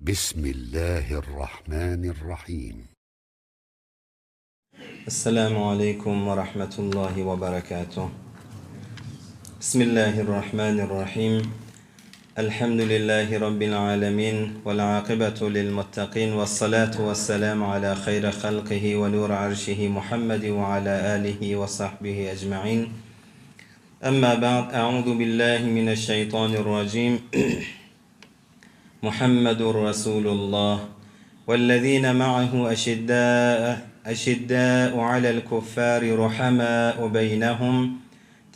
Bismillahirrahmanirrahim. Esselamu aleýkum we rahmetullahi we berekatuh. Bismillahirrahmanirrahim. Elhamdülillahi Rabbil alemin. Vel akibatu lil muttaqin. Ve salatu ve selamu ala hayri halkihi ve nur arşihi Muhammedi ve ala alihi ve sahbihi ecma'in. Emma ba'd. Euzu billahi mineşşeytanirracim. Muhammedur Rasulullah wellezine ma'ahu eşiddâ eşiddâ'u alel kuffâri ruhamâ'u beynehum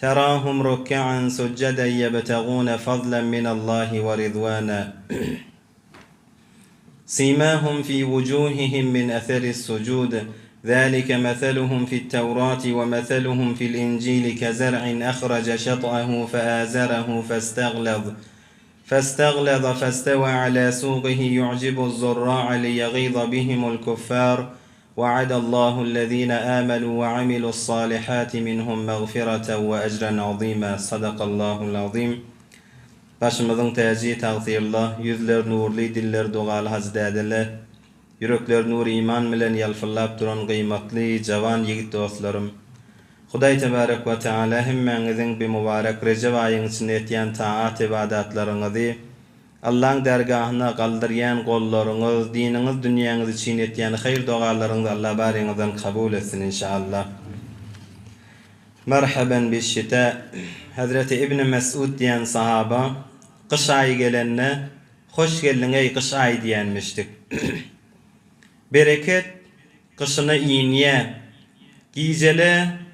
terâhum rukke'an succeden yebtegûne fadlen minallahi ve ridvâna Simâhum fî vucûhihim min eseris sucûd zâlike meseluhum fi't-Tevâti ve meseluhum fi'l-İncîli kezer'in ehrace şet'ehu feâzerehu festeglaz فاستغلظ فاستوى على سوقه يعجب الزراع ليغيظ بهم الكفار وعد الله الذين آمنوا وعملوا الصالحات منهم مغفرة وأجرا عظيما صدق الله العظيم Başymyzyň täji tagsyryla, ýüzler nurly, diller dogaly hajy dädele, ýürekler nur-iman bilen ýalpyldap duran gyýmatly, jawan ýigit dostlarym! Hudaý tebarek we teala hemmäňiziň bi mubarek Rejep aýyň içinde etýän taat-ybadatlaryňyzy, Allaň dergahyna galdyrýan gollaryňyz, diniňiz dünýäňiz üçin etýän haýyr-dogalaryňyzy Alla baryňyzdan kabul etsin inşallah. Merheben biş-şita. Hezreti Ibni Mesud diýen sahaba gyş aýy gelende Hoş geldiň eý gyş aýy diýenmişdik. Bereket gyşyna inýä. Gijele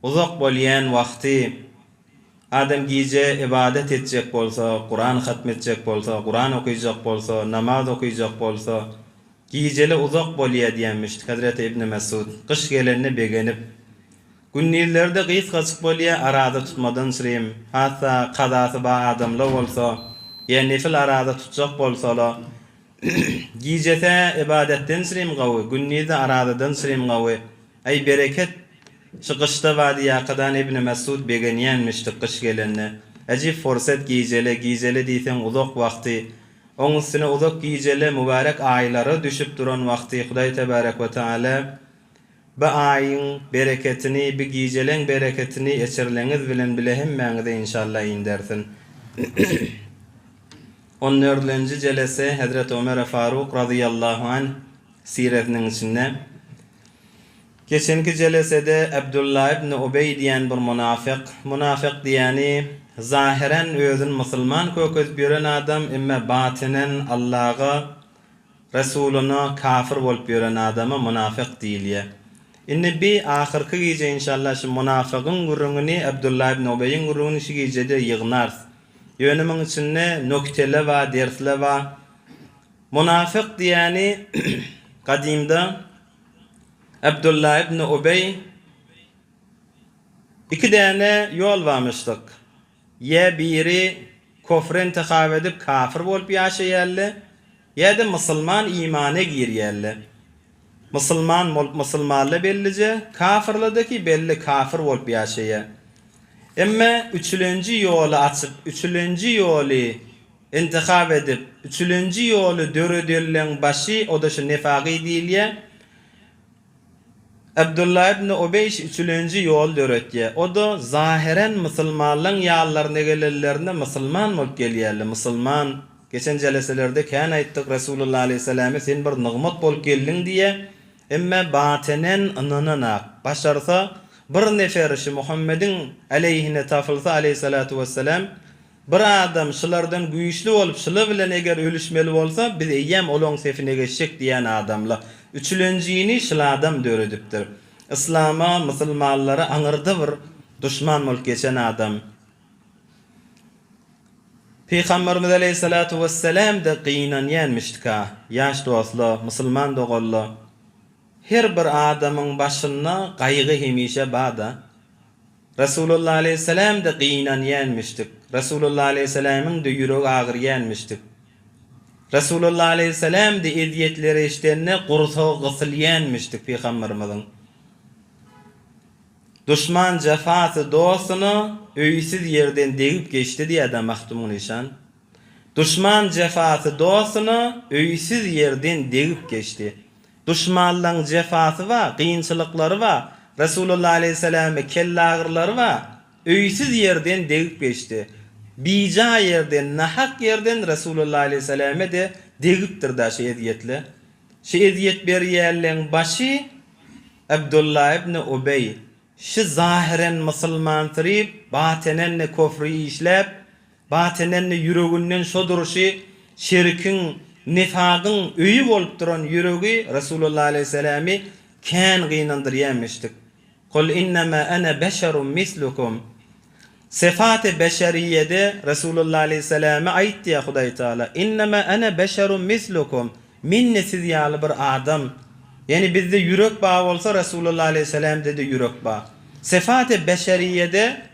uzak bolýan wagty adam gije ybadat etjek bolsa, Kuran hatm etjek bolsa, Kuran okyjak bolsa, namaz okyjak bolsa, gijele uzak bolýa diýenmişdi Hezreti Ibni Mesud. Gyş gelende begenip. Gündizlerde gysgajyk bolýa araza tutmadan çyrim, hassa kazasy ba adamla bolsa, ýa nefil araza tutjak bolsala, Gijesi-ä ybadatden çyrim gawy, gündizi arazadan çyrim gawy. Aý, bereket şu gyşda bar diýýäkadan Ibni Mesud begenýänmişdik gyş gelende. Äjip fursat gijele, gijele diýseň uzak wagty. Oň üstüne uzak gijele mübärek aýlara düşüp duran wagty Hudaý tebarek we taala bi aýyň bereketini, bi gijeleň bereketini eçirleňiz bilen bile hemmäňize inşallah indersin. On dördlenji jelese Hezreti Omere Faruk razyýallahu anh siresiniň içinde Geçenki jelesede Abdulla ibn Ubeý diýen bir munafyk, munafyk diýeni zahyren özüni musulman kökezip ýören adam, emme batynen Allaga, Resulyna kafir bolup ýören adama munafyk diýilýär. Indi bi ahyrky gije inşallah şu munafygyň gürrüňini Abdulla ibn Ubeýiň gürrüňini şu gijede ýygnarys. Ýöne muň içinde nöktele bar, dersle bar. Munafyk diýýäni gadymda Abdulla ibn Ubeý iki däne ýol barmyşdyk. Ýa biri kofre intihap edip kafir bolup ýaşaýarly, ýa-da musulman imana girýärli. Musulman bolup musulmanla bellije, kafirlada ki belli kafir bolup ýaşaýar. Emme üçülenji ýoly açyp, üçülenji ýoly intihap edip, üçülenji ýoly döredenleň başy o-da şu nefagy diýilýär. Abdulla ibn Ubeýş üçülenji ýol döretýär. O-da zahyren musulmanlaň ýanlaryna gelenlerinde musulman bolup gelýärler. Musulman, geçen jeleselerde kän aýtdyk, Resulullah aleýhissalame sen bir nygmat bolup geldiň diýýär. Emme batynen ynananak. Başarsa, bir nefer şu Muhammediň aleýhine tapylsa aleýhissalatu wessalam, Bir adam şulardan güýçli bolup, şular bilen eger ölüşmeli bolsa, biz eýýäm olaň sefine geçjek diýen adamla. Üçülenjini şul adam döredipdir. Yslama, musulmanlara aňyrda bir duşman bolup geçen adam. Pygamberimiz aleýhissalatu wessalam-da gynanýanmyşdika, ýaş dostlar, musulman doganlar, her bir adamyň başynda gaýgy hemişe bar-da. Resulullah aleýhissalam-da gynanýanmyşdyk. Resulullah aleýhissalamyň-da ýüregi agyrýanmyşdyk. Resulullah aleýhissalam-da ezýetleri eşidende gursagy gysylýanmyşdyk pygamberimiziň. Duşman jefasy dostuna öýsüz ýerden degip geçdi diýýär-dä Magtymguly işan. Duşman jefasy dostuna öýsüz ýerden degip geçdi. Duşmanlaň jefasy bar, kynçylyklary bar, Resulullah aleýhissalamy kellagyrlary bar, öýsüz ýerden degip geçdi. Bija ýerden, nahak ýerden Resulullah aleýhissalame-de degipdir-da şu ezýetle. Şu ezýet berýänleň başy Abdullah ibn Ubeý. Şu zahyren musulmansyryp, batynen-de kofry işläp, Batynende ýüreginden şo durşy şirkiň, nifagyň öýi bolup duran ýüregi Resulullah aleýhissalamy kän gynandyrýamişdik. Kul innema ene beşerun mislukum. Syfaty beşeriýede Resulullah aleýhissalama aýtýar Hudaý Taala, Innema ene beşerun mislukum. Men-de siz ýaly bir adam. Ýagny bizde ýürek bar bolsa Resulullah aleýhissalamda-da ýürek bar. Syfaty beşeriýede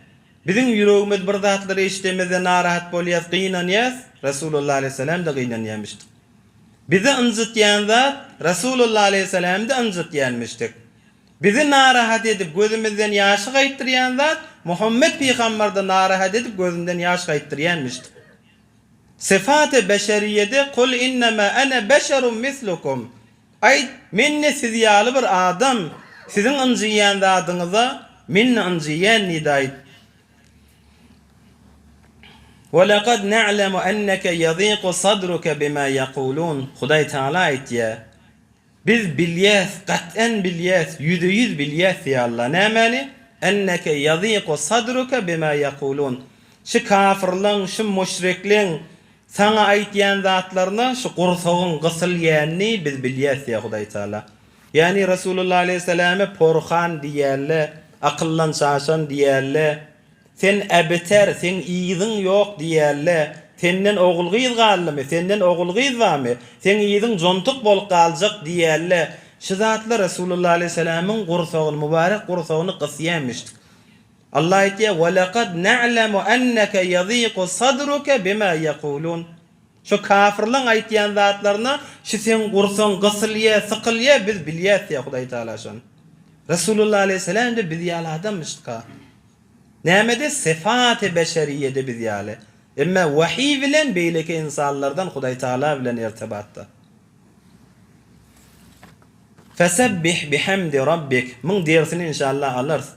Biziň ýüregimiz bir zatlary eşidemizde narahat bolýas, gynanýas, Resulullah aleýhissalam-da gynanýamişdik. Bizi ynjytýan zat Resulullah aleýhissalamy-da ynjytýanmişdik. Bizi narahat edip gözümizden ýaşy gaýtdyrýan zat Muhammet pygamberdi narahat edip gözünden ýaş gaýtdyrýanmişdik. Syfat-y beşeriýede Kul innema ene beşerun mislukum Aýt, men-de siz ýaly bir adam, siziň ynjyýan zadyňyza men-de ynjyýan diýdi aýt. Ve lekad na'lemu enneke ýazyku sadruke bima ýakulun, Hudaý Tagala aýtýar, Biz bilýäs, gat'en bilýäs, ýüze-ýüz bilýäs diýýär Allah. Nämäni? Enneke ýazyku sadruke bima ýakulun. Şu kafyrlaň, şu müşrikleň Saňa aýtýan zatlaryna şu gursagyň gysylýanyny biz bilýäs diýýär Hudaý Taala. Ýagny Resulullah aleýhissalame porhan diýýärler, akyldan çaşan diýýärler, sen äbiter, seň yzyň ýok diýýärler, senden ogul-gyz galdymy, senden ogul-gyz barmy, seň yzyň jontuk bolup galjak diýýärler. Şu zatlar Resulullah aleýhissalamyň gursagyny, mübarek gursagyny gysýarmyşdyk. Allah aýtýar, Ve lekad na'lemu enneke ýazyku sadruke bima ýekulun. Şo kafyrlaň aýtýan zatlaryna şu seň gursaň gysylýa, sykylýa, biz bilýäs diýýär Hudaý Tagala şony. Resulullah aleýhissalam-da biz ýaly adammyşka. Nämede? Syfaty beşeriýede biz ýaly. Emma wahiý bilen beýleki ynsanlardan Hudaý Tagala bilen irtibatda. Fesebbih bihamdi rabbik. Muň dersini inşallah alarys.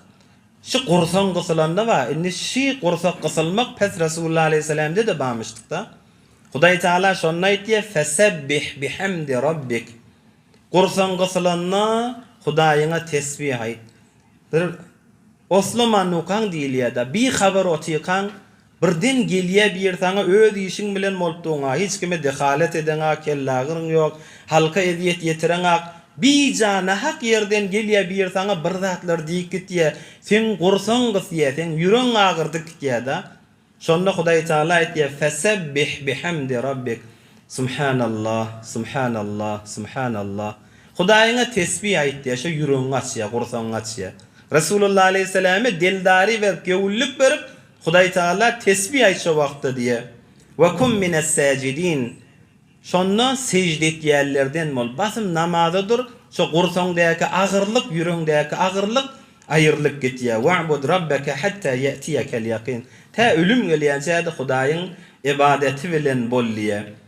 Şi gursaň gysylanda bar. Indi şi gursak gysylmak pes Resulullah aleýhissalamda-da barmyşdykda. Hudaý Taala şonda aýtýar, Fesebbih bihamdi rabbik. Gursaň gysylanda Hudaýyňa tesbih aýt. Bir oslamanukaň diýilýär-de, bihabar otykaň Birden gelýä bir saňa öz işiň bilen bolup duňa hiç kime dehalet edeňak kellagyryň ýok halka ezýet ýetireňak bija nahak ýerden gelýä bir saňa bir zatlar diýip gitýä seň gursaň gysýa seň ýüregiň agyrdyp gitýäda şonda Hudaý Taala aýtýa fesebbih bihamdi rabbik Subhanallah Subhanallah Subhanallah Hudaýyňa tesbih aýt diýýär, şo ýüregiňi açýar, gursagyňy açýar. Resulullah aleýhissalame dildary berip, gewüllik berip, Hudaý Tagala tesbih aýt şo wagtda diýýär. We kum mines-sajidin. Şonda sežde etýänlerden bol. Basym namaza dur, şo gursagyňdaky agyrlyk, ýüregiňdäki agyrlyk aýrylyp gitýär. Wa'bud rabbeke hatta ýe'tiýekel ýakin. Tä ölüm gelýänçä-de Hudaýyň ybadaty bilen bol diýýär.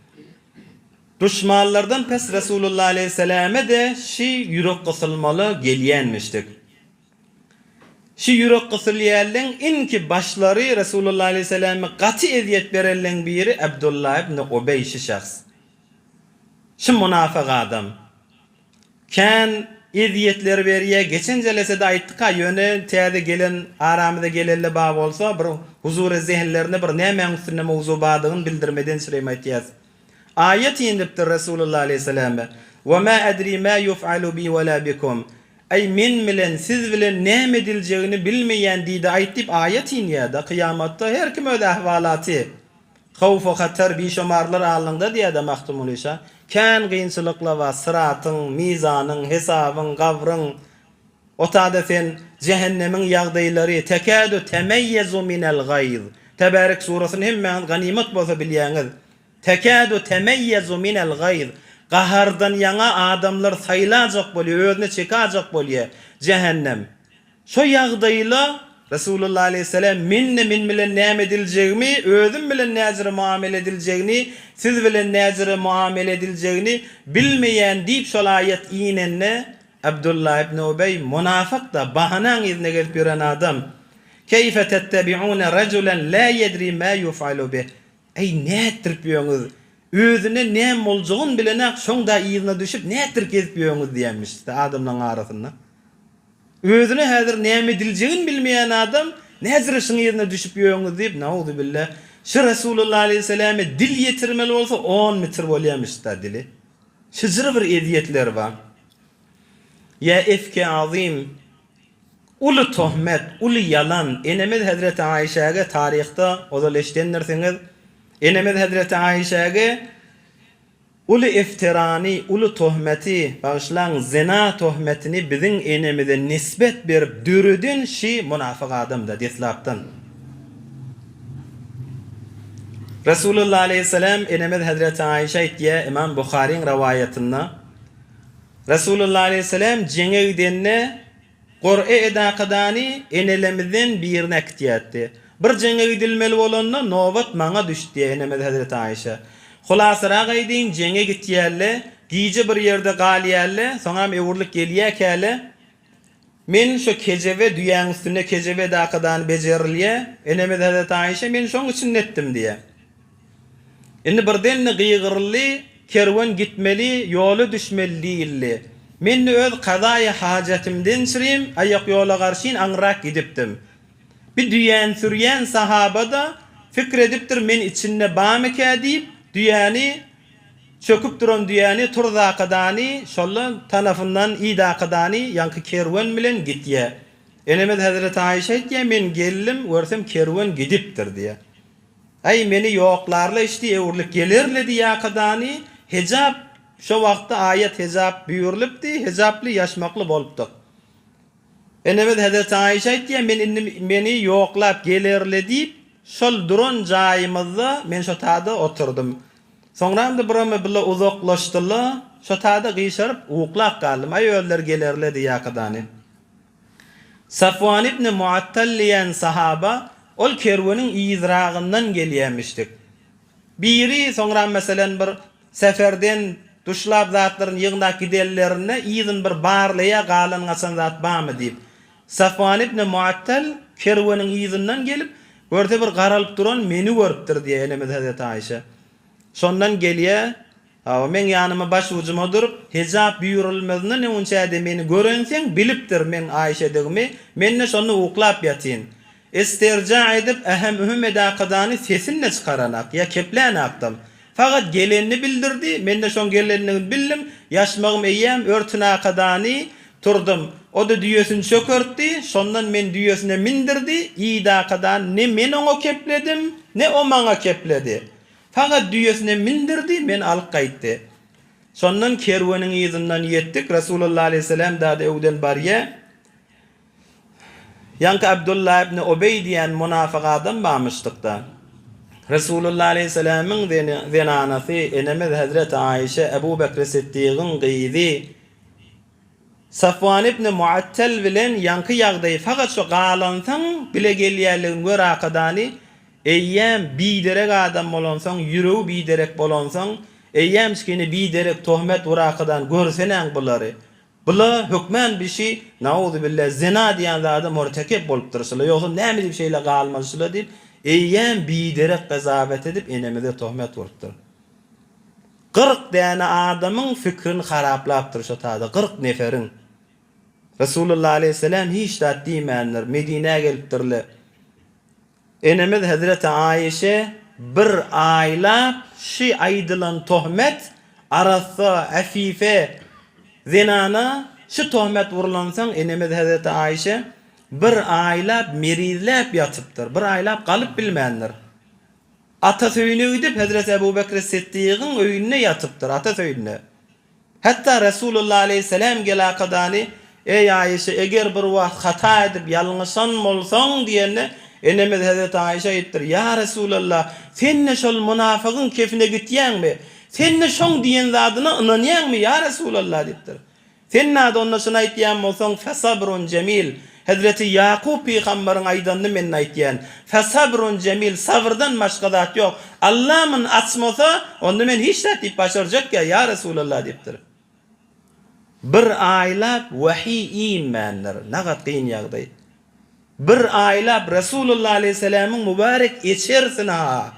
Duşmanlardan pes Resulullah aleýhissalame-de şi ýürek gysylmaly gelýänmişdik. Şi ýürek gysylýanleň inki başlary Resulullah aleýhissalame gaty ezýet berenleň biri Abdullah ibn Ubeý şi şahs. Şi munafyk adam. Kän ezýetler berýä. Geçen jelesede aýtdyk-a, ýöne täze gelen aramyza geleli bar bolsa bir huzury zehinlerine bir nämäň üstünde mowzu bardygyny bildirmeden çyraýym aýtýas. Aýat inipdir Resulullah aleýhissalama, Wa ma edri ma ýuf'alu bi we la bikum. Aý men bilen, siz bilen näme ediljegini bilmeýän diýdi aýt diýip aýat inýär-de, kyýamatda her kim öz ahwalaty, howf-u hatar, bişomarlar alnyňda diýýär-de Magtymguly şa. Kän kynçylyklar bar, syratyň, mizanyň, hesabyň, gabryň, Otada sen jähennemiň ýagdaýlary, Tekâdu temeýýezu minel gaýz. Tebärek surasyny hemmäňiz ganymat bolsa bilýäňiz. Tekâdu temeýýezu minel gaýz. Gahardan ýaňa adamlar saýlajak bolýar, özüne çekajak bolýar jähennem. Şo ýagdaýla. Resulullah aleýhissalam, Men-de men bilen näme ediljegimi, özüm bilen näjüre muamele ediljegini, siz bilen näjüre muamele ediljegini bilmeýän diýip şol aýat inende, Abdullah ibn Ubeý munafyk-da, bahanaň yzyna gezip ýören adam, Keýfe tettebi'une rajulen la ýedri ma ýuf'alu bih, Eý, nätdirip ýöňüz? Özüne näme boljagyn bilenak, şoň-da yzyna düşüp nätdirip gezip ýöňüz diýenmiş-de adamlaň arasynda. Özüne häzir näme ediljegini bilmeýän adam näzire şuň yzyna düşüp ýöňüz diýip, nauzubilla, şu Resulullah aleýhissalame dil ýetirmeli bolsa on metr bolýamyş-da dili. Şyjyr bir ezýetleri bar. Ýa efki azym, uly tohmet, uly ýalan, enemiz hezreti Aişäge taryhda ozal eşidendirsiňiz, enemiz hezreti Aişäge Uly iftirany, uly tohmeti, bagyşlaň, zyna tohmetini biziň enemize nisbet berip döreden şi munafyk adamda deslapdan. Resulullah aleýhissalam enemiz hezreti Aişa aýtýa Imam Buharyň rowaýatynda, Resulullah aleýhissalam jeňe gidende, Gur'e edakadany enelemizden birine äkitýätdi. Bir jeňe gidilmeli bolanda nobat maňa düşdi diýýär enemiz hezreti Aýşe. Hulasarak aýdyn, jeňe gitýälle, gije bir ýerde galýälle, soňam öwrülip gelýäkäle, men şo kejebe, düýäň üstünde kejebe edakadany bejerilýä, enemiz hezreti Aýşe men şoň içinde etdim diýýär. Indi birden-de gygyryldy, Kerwen gitmeli, ýola düşmeli diýildi. Men-de öz kazaýy hajatymden çyrim, aýakýola garşyn aňryrak gidipdim. Bir düýäni sürýän sahaba-da pikir edipdir, men içinde bamykä diýip, düýäni, çöküp duran düýäni turzakadany, şol tanafyndan idakadany, ýaňky kerwen bilen gitýä. Enemiz hezreti Aýşe aýtýa, men geldim, görsem kerwen gidipdir diýýä. Äý, meni ýoklarla içdi, öwrülip gelerledi ýakadany, hejap, şo wagtda aýat hejap buýrulypdy, hejaply, ýaşmakly bolupdyk. Enemiz hezreti Aýşe aýtýar, men indi meni ýoklap gelerle diýip, şol duran jaýymyzda men şo tada oturdym. Soňramda bireme bile uzaklaşdyla, şo tada gyşaryp, uklap galdym. Aý, özleri gelerledi ýakadany. Safwan ibn Muattal diýen sahaba ol kerweniň yzragyndan gelýämişdik. Biri soňra meselem bir seferden duşlap zatlaryny ýygnap gidenlerinde yzyny bir barlaýa galan-gaçan zat barmy diýip. Safwan ibn Muattal kerweniň yzyndan gelip, görse bir garalyp duran meni görüpdir diýýär enemiz hezreti Aýşe. Şondan gelýär. Hawa, meň ýanyma baş ujuma durup, hejap buýrulmazyndan öňünçä-de meni görenseň, bilipdir meň Aýşedigimi, men-de şonda uklap ýatyn. Isterja edip, ähem-ühüm edakadany sesini-de çykaranak, ýa keplänakdam. Fakat gelenini bildirdi, men-de şoň gelendigini bildim, ýaşmagym eýýäm örtünakadany turdum. O-da düýesini çökertdi, şondan men düýesine mindirdi, idakadan ne men oňa kepledim, ne o maňa kepledi. Fakat düýesine mindirdi, meni alyp gaýtdy. Şondan kerweniň yzyndan ýetdik, Resulullah aleýhissalam dady öwden barýa. Ýaňky Abdullah ibn Ubeý diýen munafyk adam barmyşdykda. Resulullah aleýhissalamyň zenanasy enemiz hezreti Aýşe Ebu Bekri Siddigiň gyzy Safwan ibn Muattal bilen ýaňky ýagdaýy fakat şo galansoň bile gelýänligini gör akadany Eýýäm biderek adam bolansoň, ýüregi biderek bolansoň, eýýämçkini biderek tohmet wrakadan görsenäň bulary. Bula hökmän bişi, nauzubilla, zina diýen zada murtekep bolupdyr şula, ýogsam näme diýip şeýle galmaly şula diýip, eýýäm biderek gazawet edip enemize tohmet urupdyr. 40 däne adamyň fikrini haraplapdyr şo tada, 40 neferiň. Resulullah aleýhissalam hiç zat diýmändir, Medinä gelipdirle. Enemiz hezreti Aişe bir aýlap şy aýdylan tohmet arassa äfife zenana şy tohmet urlansoň enemiz hezreti Aişe bir aýlap merizläp ýatypdyr bir aýlap galyp bilmändir. Atasy öýüne gidip hezreti Ebu Bekri Siddigiň öýünde ýatypdyr atasy öýünde. Hatda Resulullah aleýhissalam gelakadany, Eý, Aişe, eger bir wagt hata edip ýalňyşan bolsaň diýende, enemiz hezreti Aişe aýypdyr, Ýa Resulallah, sen-de şol munafygyň kefine gitýäňmi? Sen-de şoň diýen zadyna ynanýaňmy, ýa Resulallah diýipdir. Sen nada onda şuny aýtýan bolsaň, fesabrun jemil. Hezreti Ýakup pygambaryň aýdanyny men aýtýan. Fesabrun jemil, sabyrdan başga zat ýok. Alla muny açmasa, onda men hiç zat diýip başarjakýa, ýa Resulallah diýipdir. Bir aýlap wahiý inmändir. Nagat kyn ýagdaý. Bir aýlap Resulullah aleýhissalamyň mübarek içerisine-ha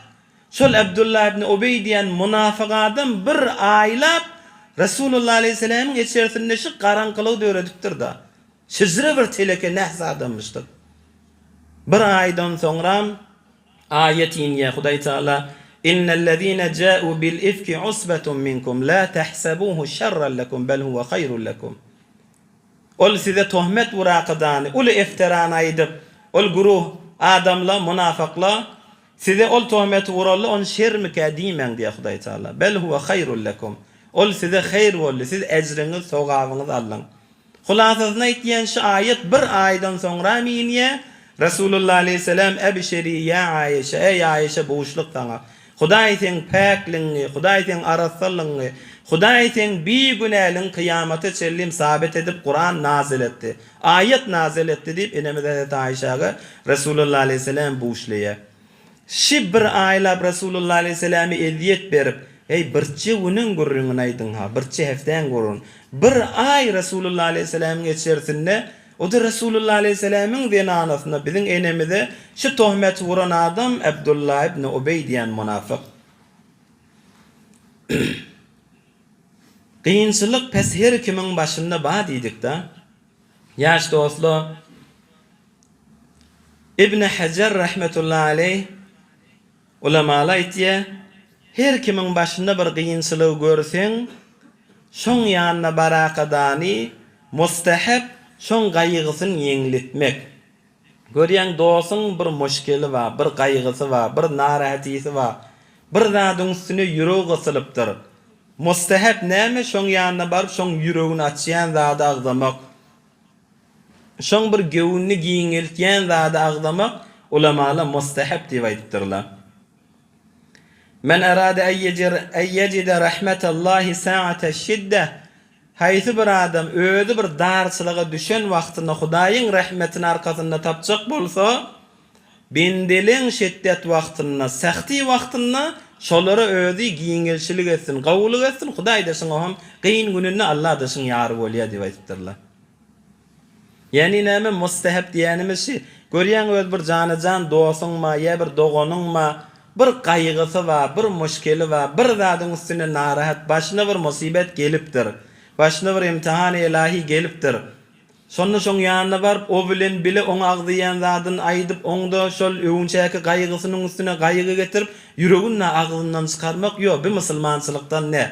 şol Abdullah ibn Ubeý diýen munafyk adam bir aýlap Resulullah aleýhissalamyň içerisinde şu garaňkylygy döredipdir-da. Şejre bir teleke nähs adammyşdyr. Bir aýdan soňram aýat inýär, Hudaý Taala, Innellezine ja'u bil ifki usbetun minkum la tahsabuhu şerran lekum bel huwe haýrun lekum. Ol size tohmet urakydany, uly efterany aýdyp, ol güruh adamla, munafykla, size ol tohmeti uraldy, ony şermikä diýmäň diýýär Hudaý Taala. Bel huwe haýrun lekum. Ol size haýr boldy, siz ejriňiz, sogabyňyzy aldyň. Hulasasyny aýtýan şu aýat bir aýdan soňram inýär, Resulullah aleýhissalam Ebşeri ýa Aýşe, eý Aýşe buşluk saňa. Hudaý seň päkligiňi, Hudaý seň arassalygyňy, Hudaý seň bigünäligiňi kyýamata çenlim sabit edip Kuran nazyl etdi. Aýat nazyl etdi diýip enemiz Hezreti Aýşäge Resulullah aleýhissalam buşlaýar. Şi bir aýlap Resulullah aleýhissalamy ezýet berip, Eý, birçe günüň gürrüňini aýdyň-ha, birçe hepdäň gürrüňini. Bir aý Resulullah aleýhissalamyň içerisinde, o-da Resulullah aleýhissalamyň zenanasyna, biziň enemize şi tohmeti uran adam Abdullah ibn Ubeý diýen munafyk. Kynçylyk pes her kimiň başynda bar diýdik-da. Ýaş dostlar, Ibn Hajar rahmetullahi aleýh ulamalar aýtýar, Her kimiň başynda bir gynçylygy görseň, şoň ýanyna barakadany, mustahap, şoň gaýgysyny ýeňletmek. Görýäň dosuň bir muşkeli bar, bir gaýgysy bar, bir narahatysy bar, bir zadyň üstüne ýüregi gysylypdyr. Mustahap näme, şoň ýanyna baryp şoň ýüregini açýan zady agzamak. Şoň bir göwnüni giňeltýän zady agzamak ulamalar mustahap diýip aýdypdyrlar. Men arada en ýejide rahmetallahi sa'ateş-şidde Haýsy bir adam özi bir darçylyga düşen wagtynda Hudaýyň rehmetini arkasynda tapjak bolsa, bendeleň şiddet wagtynda, sähti wagtynda şolara özi giňelçilik etsin, gowulyk etsin, Hudaý-da şuňa hem kyn gününde Allah-da şuň ýary bolýar diýip aýdypdyrlar. Ýagny näme mustahap diýýänimiz şi, görýäň öz bir jana-jan dosuňma ýa bir doganyňma bir gaýgysy bar, bir muşkeli bar, bir zadyň üstünde narahat, başyna bir musybet gelipdir, başyna bir imtihany elahi gelipdir. Şonda şoň ýanyna baryp, o bilen bile oň agzaýan zadyny aýdyp, oňda şol öwünçäki gaýgysynyň üstüne gaýgy getirip, ýüregini agzyndan çykarmak, ýok, bi musulmançylykdan ne.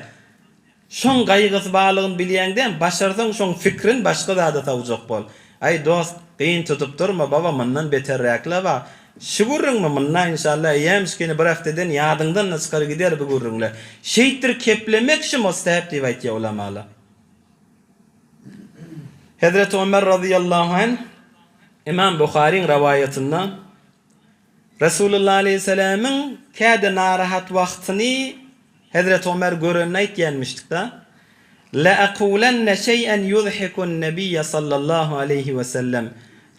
Şoň gaýgysy barlygyny bilýäňdäm, başarsaň şoň fikrin başga zada sawjak bol. Aý dost, gyn tutup durma, baba mundan beterräkle bar. Şu gürrüňmi, munda inşallah eýýämşkini bir hefteden ýadyňdan-da çykar gider bu gürrüňle. Şeýtdir keplemek şu mustahap diýip aýtýar ulamalar. Hezreti Ömer razyýallahu anh, Imam Buharyň rowaýatynda, Resulullah aleýhissalamyň käde narahat wagtyny Hezreti Omer görenini aýtýanmyşdyk-da, Leakulenne şeý'en ýuzhikun-nebiýe sallallahu aleýhi we sellem.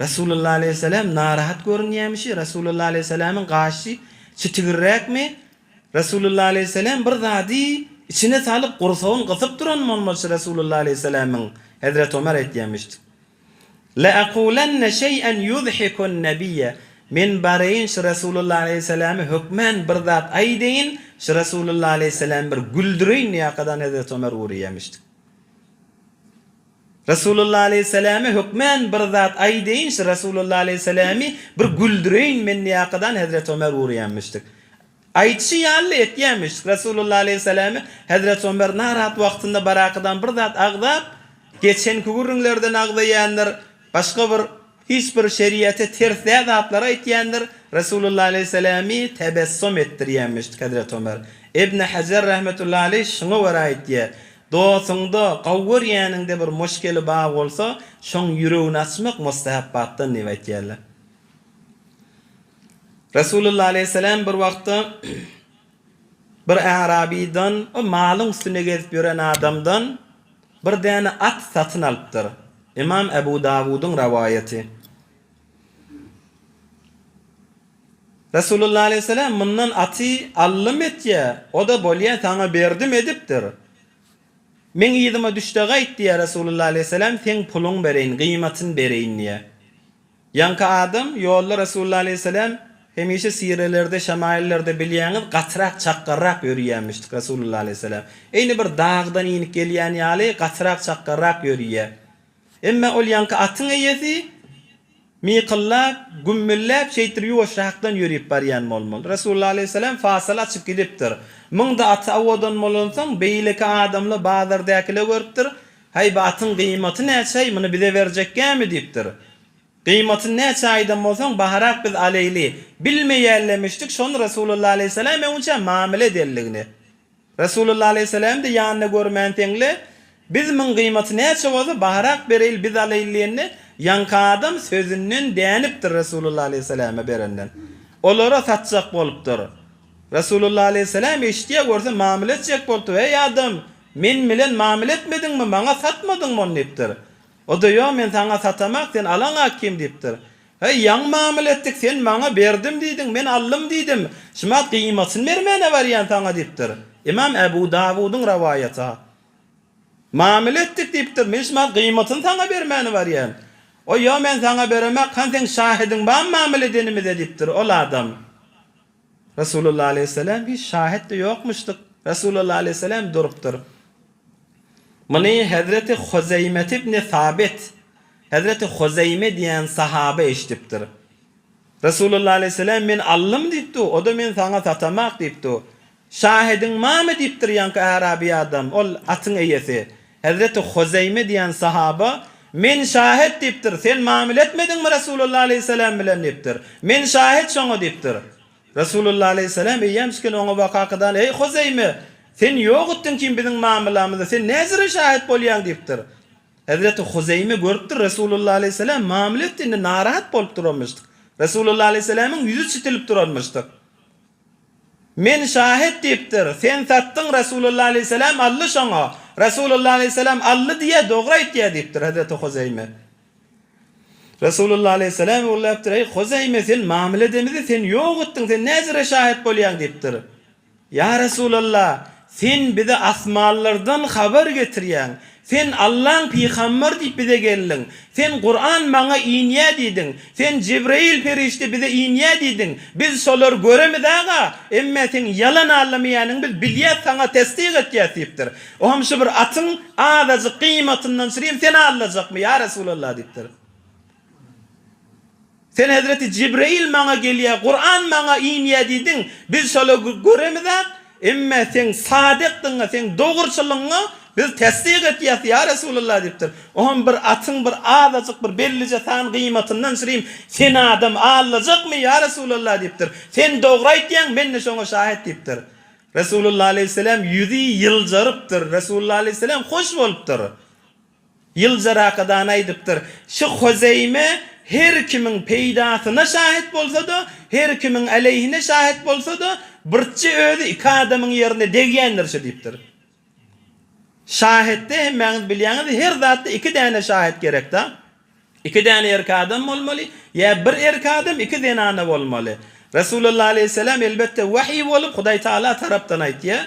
Resulullah aleýhissalam narahat görünýämişi, Resulullah aleýhissalamyň gaşy çitigirräkmi? Resulullah aleýhissalam bir zady içine salyp gursagyny gysyp duran bolmalyşy Resulullah aleýhissalamyň, Hezreti Omer aýtýanmyşdyk. Leakulenne şeý'en ýuzhikun-nebiýe, Men bareýin şu Resulullah aleýhissalamy hökmän bir zat aýdeýin, şu Resulullah aleýhissalamy bir güldüreýin diýakadan Hezreti Ömer urýamişdik. Resulullah aleýhissalamy hökmän bir zat aýdeýin, şu Resulullah aleýhissalamy bir güldüreýin men diýakadan Hezreti Ömer urýamişdik. Aýdyşy ýaly etýämiş. Resulullah aleýhissalamy Hezreti Ömer narahat wagtynda barakydan bir zat agzap, geçenki gürrüňlerden agzaýandyr, başga bir hiç bir şeriýete ters däl zatlary aýtýandyr, Resulullah aleýhissalamy tebessum etdirýämiş Hezreti Ömer. Ibn Hajar rahmetullahi aleýh şuňa görä aýtýar, Dostuňda, gowy görýäniňde bir muşkeli bar bolsa, şoň ýüregini açmak mustahapbatdan diýip aýtýarlar. Resulullah aleýhissalam bir wagtda bir ärabydan, o malyň üstünde gezip ýören adamdan bir däne at satyn alypdyr. Ymam Ebu Dawudyň rowaýaty. Resulullah aleýhissalam mundan aty aldym etýä, o-da bolýa saňa berdim edipdir. Meň yzyma düşde gaýt diýýär Resulullah aleýhissalam seň puluň bereýin, gyýmatyny bereýin diýýär. Ýaňky adam ýolda Resulullah aleýhissalam hemişe sirelerde, şemaillerde bilýäňiz gatyrak çakgarrak ýörüýämişdik Resulullah aleýhissalam. Eýni bir dagdan inip gelýän ýaly gatyrak çakgarrak ýörüýär. Emma ol ýaňky atyň eýesi mykyllap, gümmülläp, şeýtdirip ýuwaşrakdan ýörüp barýan bolmaly. Resulullah aleýhissalam fasyl açyp gidipdir. Muň-da aty owadan bolansoň, beýleki adamlar bazardäkiler görüpdir, Häý, bu atyň gyýmaty näçe-äý, muny bize berjekgämi diýipdir. Gyýmatyny näçe aýdan bolsaň, baharak biz aleýli. Bilmeýänlemişdik şony Resulullah aleýhissalam öňünçä mamile edenligini. Resulullah aleýhissalam-da ýanynda görmänseň-le, Biz muň gyýmaty näçe bolsa, baharak bereýli, biz aleýli diýende, ýaňky adam sözünden dänipdir Resulullah aleýhissalama berenden. Olara satjak bolupdyr. Resulullah aleýhissalam eşidýär, görse mamile etjek bolupdyr, Eý adam, men bilen mamile etmediňmi, maňa satmadyňmy ony diýipdir. O-da, Ýok, men saňa satamak, sen alaňak kim diýipdir. Heý, ýaňy mamile etdik, sen maňa berdim diýdiň, men aldym diýdim, şumat gyýmatyny bermäne barýan saňa diýipdir. Ymam Äbu Dawudyň rowaýaty. Mamile etdik diýipdir, men şumat gyýmatyny saňa bermäne barýan. O, ýok, men saňa beremak, hany seň şahidiň barmy mamile edenimize diýipdir, ol adam. Resulullah aleýhissalam hiç şahit-de ýokmuşdyk. Resulullah aleýhissalam durupdyr. Muny hezreti Huzeýmet ibn Sabit, hezreti Huzeýme diýen sahaba eşidipdir. Resulullah aleýhissalam men aldym diýipdi, o-da men saňa satamak diýipdi. Şahidiň barmy diýipdir ýaňky äraby adam, ol atyň eýesi. Hezreti Huzeýme diýen sahaba, Men şahit diýipdir, sen mamile etmediňmi Resulullah aleýhissalam bilen diýipdir. Men şahit şoňa diýipdir. Resulullah aleýhissalam eýýämşken oňa bakakydan, Eý Huzeýme, sen ýok etdiň kim biziň mamylamyzy, sen näzire şahit bolýaň diýipdir. Hezreti Huzeýme görüpdir, Resulullah aleýhissalam mamile etdi, indi narahat bolup duranmyşdyk. Resulullah aleýhissalamyň ýüzi çitilip duranmyşdyk. Men şahit diýipdir. Sen satdyň Resulullah aleýhissalam aldy şoňa. Resulullah aleýhissalam aldy diýýär, dogry aýtýar diýipdir Hezreti Huzeýme. Resulullah aleýhissalam gürläpdir, Eý Huzeýme sen mamla edemizi sen ýok etdiň, sen näzire şahit bolýaň diýipdir. Ýa Resulallah, sen bize asmanlardan habar getirýäň. Sen Allaň pygamber diýip bize geldiň. Sen Kuran maňa inýä diýdiň. Sen Jebreýil perişde bize inýä diýdiň. Biz şolary göremiz-aga, emme seň ýalan allamaýanyňy biz bilýäs saňa tesdik etýäs diýipdir. Ohm şu bir atyň azajyk gyýmatyndan çürim sen allajakmy ýa Resulallah diýipdir. Sen hezreti Jibreýil maňa gelýär, Kuran maňa inýär diýdiň, biz şola göremizak, emme seň sadykdygyňa, seň dogruçylygyňa biz tesdik etýäs, ýa Resulallah diýipdir. Oňam bir atyň bir azajyk bir bellije san gyýmatyndan şirim sen adam allajakmy, ýa Resulallah diýipdir. Sen dogry aýtýaň, men-de şoňa şahet diýipdir. Resulullah aleýhissalam ýüzi ýyljarypdyr, Resulullah aleýhissalam hoş bolupdyr. Ýyljarakadan aýdypdyr, Şu Huzeýme her kimiň peýdasyna şahit bolsa-da, her kimiň aleýhine şahit bolsa-da, birçe özi iki adamyň ýerine degýändir şu diýipdir. Şahitde hemmäňiz bilýäňiz, her zatda iki däne şahit gerek-da. Iki däne erkek adam bolmaly, ýa bir erkek adam, iki zenana bolmaly. Resulullah aleýhissalam elbetde wahyý bolup Hudaý Taala tarapdan aýtýar.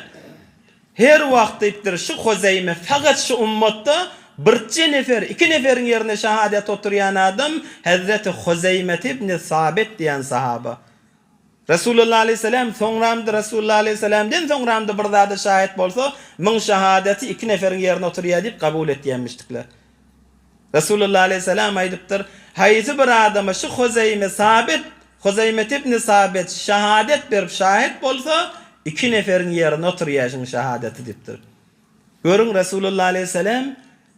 Her wagt diýipdir, şu Huzeýme fakat şu ummatda birje nefer, iki neferiň ýerine şahadat oturýan adam Hezreti Huzeýmet ibni Sabit diýen sahaba. Resulullah aleýhissalam soňramdy Resulullah aleýhissalamden soňramdy bir zada şaýat bolsa, muň şahadaty iki neferiň ýerine oturýar diýip kabul etýänmişdikler. Resulullah aleýhissalam aýdypdyr, Haýsy bir adama şu Huzeýme Sabit, Huzeýmet ibni Sabit, şahadet berip şaýat bolsa, iki neferiň ýerine oturýar şuň şahadaty diýipdir. Görüň Resulullah aleýhissalam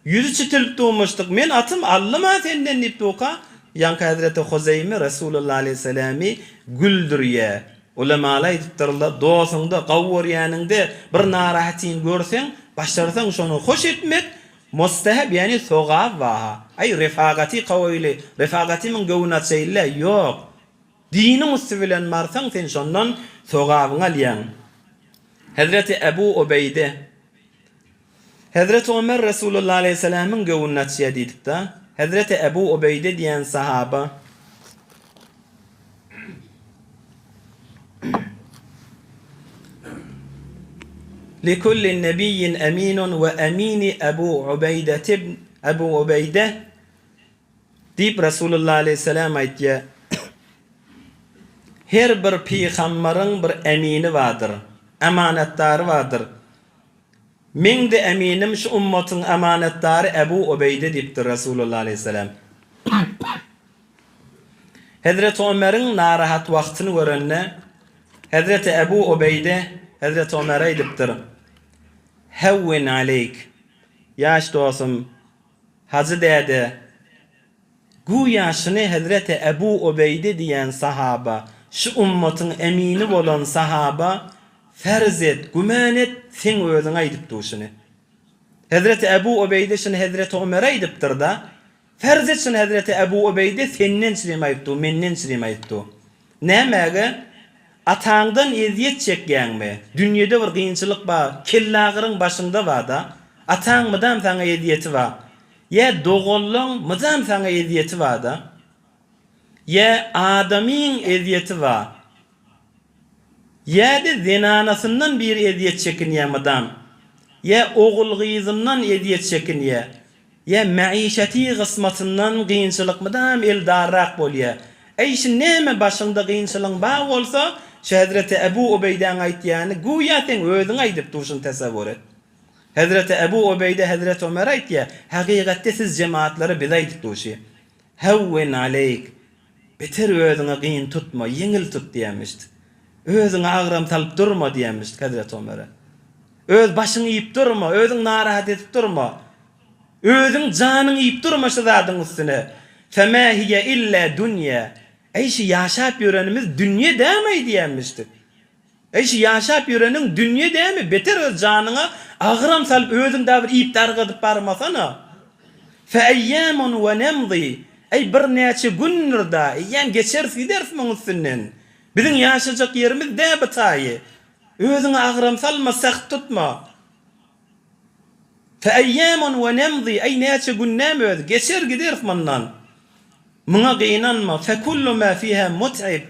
ýüzi çitilip durmuşdyk, men atym aldym-a senden diýip durka, ýaňky hezreti Huzeýme Resulullah aleýhissalamy güldürýär. Ulamalar aýdypdyrlar, dosuňda, gawy görýäniňde bir narahatyny görseň, başarsaň şony hoş etmek, Mustahap ýagny sogap baha. Aý refagaty kaoýly, refagatymyň göwün açaýylla, ýok. Diniň üsti bilen barsaň sen şondan sogabyňy alýaň. Hezreti Ebu Ubeýde Hezreti Omer Resulullah aleýhissalamyň göwnüni açýar diýdikda. Hezreti Ebu Ubeýde diýen sahaba. Likulli nebiyyin eminun we emini Ebu Ubeýde ibn Ebu Ubeýde diýip Resulullah aleýhissalam aýtýar. Her bir pygambaryň bir emini bardyr, amanatdary bardyr. Meň-de eminim şu ummatyň amanatdary Ebu Ubeýde diýipdir Resulullah aleýhissalam. Hezreti Omeriň narahat wagtyny görende, Hezreti Ebu Ubeýde Hezreti Omere aýdypdyr, Hewwin aleýk, ýaş dostum, Hajy däde, güýä şuny Hezreti Ebu Ubeýde diýen sahaba, şu ummatyň emini bolan sahaba ferz et, gümän et, seň özüň aýdypdyň şuny. Hezreti Ebu Ubeýde şuny Hezreti Omere aýdypdyr-da, Ferz et şuny hezreti Ebu Ubeýde senden çirim aýypdy, menden çirim aýypdy. Nämäge? Ataňdan ezýet çekýäňmi? Dünýede bir kynçylyk bar, kellagyryň başyňda bar-da. Ataň mydam saňa ezýeti bar. Ýa doganlaň mydam saňa ezýeti bar-da. Ýa adamyň ezýeti bar. Ýa-da zenanasyndan biri ezýet çekinýä mydam. Ýa ogul-gyzyndan ezýet çekinýä. Ýa mäişeti gysmatyndan gynçylyk mydam eldarrak bolýa. Äý şi näme başyňda gynçylygyň bar bolsa, şu hezreti Ebu Ubeýdäň aýtýany güýä seň özüň aýdyp durşuň tasawwur et. Hezreti Ebu Ubeýde hezreti Omere aýtýa, hakygatda siz jemaatlara bize aýdyp durşy. Hewwin aleýk. Beter özüňe gyn tutma, ýeňil tut diýenmişdi. Özüňe agram salyp durma diýenmişdi hezreti Omere. Öz başyňy iýip durma, özüňi narahat edip durma. Özüň janyňy iýip durma şu zadyň üstüne. Femâ hiye illâ dunýa. Eý şu ýaşap ýörenimiz dünýe dämi-eý diýenmişdik. Eý şu ýaşap ýöreniň dünýe dämi, beter öz janyňa agram salyp özüň dagy bir iýip dargadyp barmasana. Fe eýýamun we nemzi. Eý birnäçe gündür-da, eýýäm geçeris gideris muň üstünden. Biziň ýaşajak ýerimiz dä bu taýy. Özüňe agram salma, säht tutma. Fe eýýamun we nemzi, eý näçe gün näme özi, geçer gideris mundan. Muňa gynanma, fe kullu ma fiha mut'ib,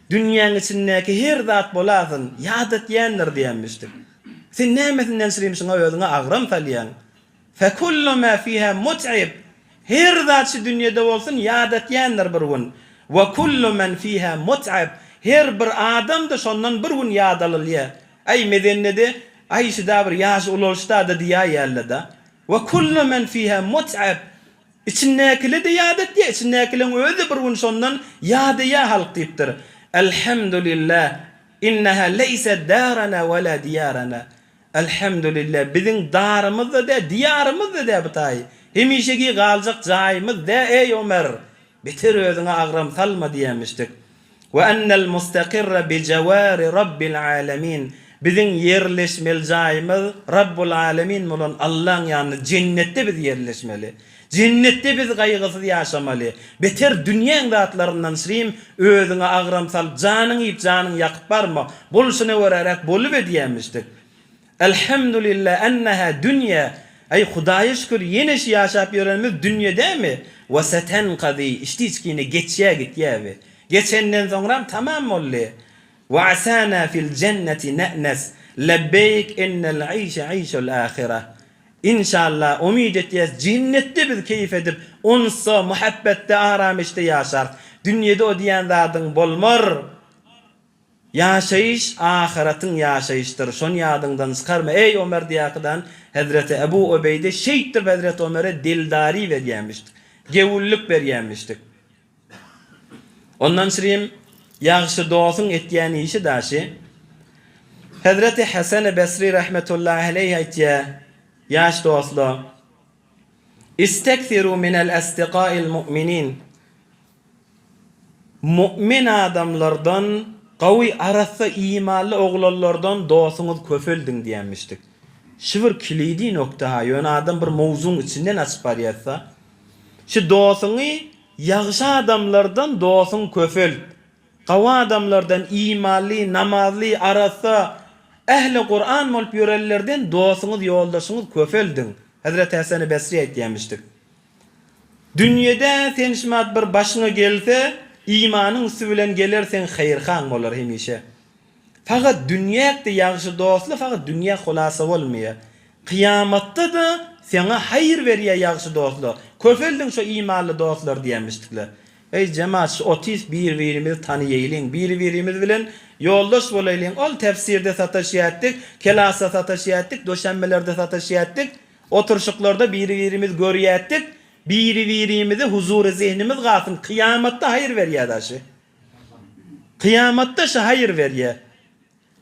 dünýäň içindäki her zat bolasyn, ýadatýandyr diýenmişdik. Sen nämesinden şirimşiňe özüňe agram salýaň? Fe kullu ma fiha mut'ib, her zat şu dünýede bolsun ýadatýandyr bir gün. We kullu men fiha mut'ib, her bir adam-da şondan bir gün ýadalylýar. Aý mezennede, aý şuda bir ýaşy ulalşda-da diýäýýärler-da. We kullu men fiha mut'ib, Içindäkile-de ýadatýar, içindäkileň özi-de bir gün şondan ýadaýar halk diýipdir. Elhamdulillah, inneha leýset darana we la diýarana. Elhamdulillah, biziň darymyz-da däl, diýarymyz-da däl bu taýy. Hemişeki galjak jaýymyz däl, eý Omer! Beter özüňe agram salma diýenmişdik. We ennel mustakirre bi jawari Rabbil alemin, Biziň ýerleşmeli jaýymyz Rabbul alemin bolan Allaň ýanynda jennetde biz ýerleşmeli. Jennetde biz gaýgysyz ýaşamaly. Beter dünýäň zatlaryndan şirim özüňe agram salyp janyň iýip janyň ýakyp barma. Bolşuna göräräk bolup edýämişdik. Elhamdulillah enneha dünýä, Aý Hudaýa şükür ýene şu ýaşap ýörenimiz dünýe dämi? We setenkazy, içdi-içgine geçýä gitýä bi. Geçenden soňram tamam boldy. We asana fil jenneti ne'nes, lebbeýk innel işe işul ahireh. Inşallah umyt etýäs jennetde biz keýp edip, unsda, muhabbetde, arameşde ýaşarys. Dünýede o diýen zadyň bolmar. Ýaşaýyş ahyratyň ýaşaýyşdyr, şony ýadyňdan çykarma, eý, Omer diýakydan hezreti Ebu Ubeýde şeýtdirip hezreti Omere dildary berýämişdik, gewüllik berýämişdik. Ondan şirim ýagşy dosuň etýän işi daşy. Hezreti Heseni Besri rahmetullahi aleýh aýtýar, Ýaş dostlar, Istekfiru minel esdikail mu'minin, Mu'min adamlardan, gawy arassa imanly oglanlardan dosuňyz köpeldiň diýenmişdik. Şu bir kilidi nokta ha, ýöne adam bir mowzuň içinden açyp barýarsa. Şu dosuňy ýagşy adamlardan dosuň köpelt. Gawy adamlardan imanly, namazly, arassa, ähli Kuran bolup ýörenlerden dosuňyz, ýoldaşyňyz köpeldiň. Hezreti Heseni Besri aýtýanmişdik. Dünýede sen şumat bir başyňa gelse, imanyň üsti bilen geler seň haýyrhaň bolar hemişe. Fakat dünýäkde ýagşy dostly fakat dünýä hulasa bolmaýar. Kyýamatda-da saňa haýyr berýär ýagşy dostlar. Köpeldiň şo imanly dostlary diýenmişdikler. Eý jemaat şu otys bir-birimizi tanyýaýlyň, bir-birimiz bilen ýoldaş bolaýlyň. Ol tefsirde sataşýatdyk, kelasda sataşýatdyk, doşenbelerde sataşýatdyk, oturşyklarda bir-birimizi görýätdik. Biri-birimizi huzury zehnimiz galsyn, kyýamatda haýyr berýär daşy. Kyýamatda şu haýyr berýär.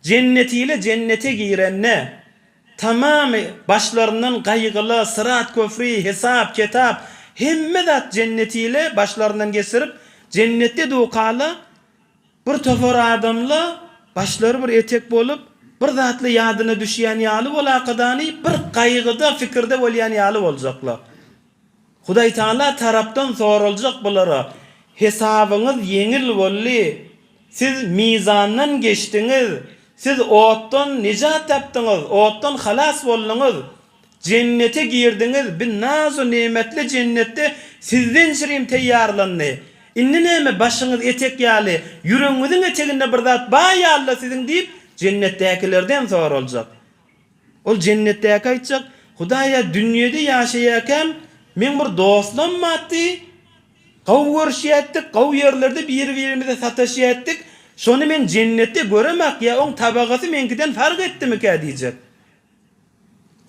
Jennetile jennete girende, tamamy başlaryndan gaýgyly, syrat köfri, hesap, ketap, hemme zat jennetile başlaryndan geçirip, jennetde dukala bir topar adamla başlary bir etek bolup, bir zatla ýadyna düşýän ýaly bolakadany bir gaýgyda, fikirde bolýan ýaly boljaklar. Hudaýtagala tarapdan soraljak bulara, Hesabyňyz ýeňil boldy, siz mizandan geçdiňiz, siz otdan nejat tapdyňyz, otdan halas bolduňyz, jennete girdiňiz, bi naz-u-nemetli jennetde sizden şirin teýýarlandy. Indi näme başyňyz etek ýaly, ýüregiňiziň eteginde bir zat bar ýaly-la siziň diýip, jennetdäkilerden soraljak. Ol jennetdäki aýtjak, Hudaýa, dünýede ýaşaýarkäm, meň bir dostlam bardy, gowy görüşýärdik, gowy ýerlerde biri-birimize sataşýardyk, şony men jennetde göremak ýa oň tabagasy meňkiden fark etdimikä diýjek.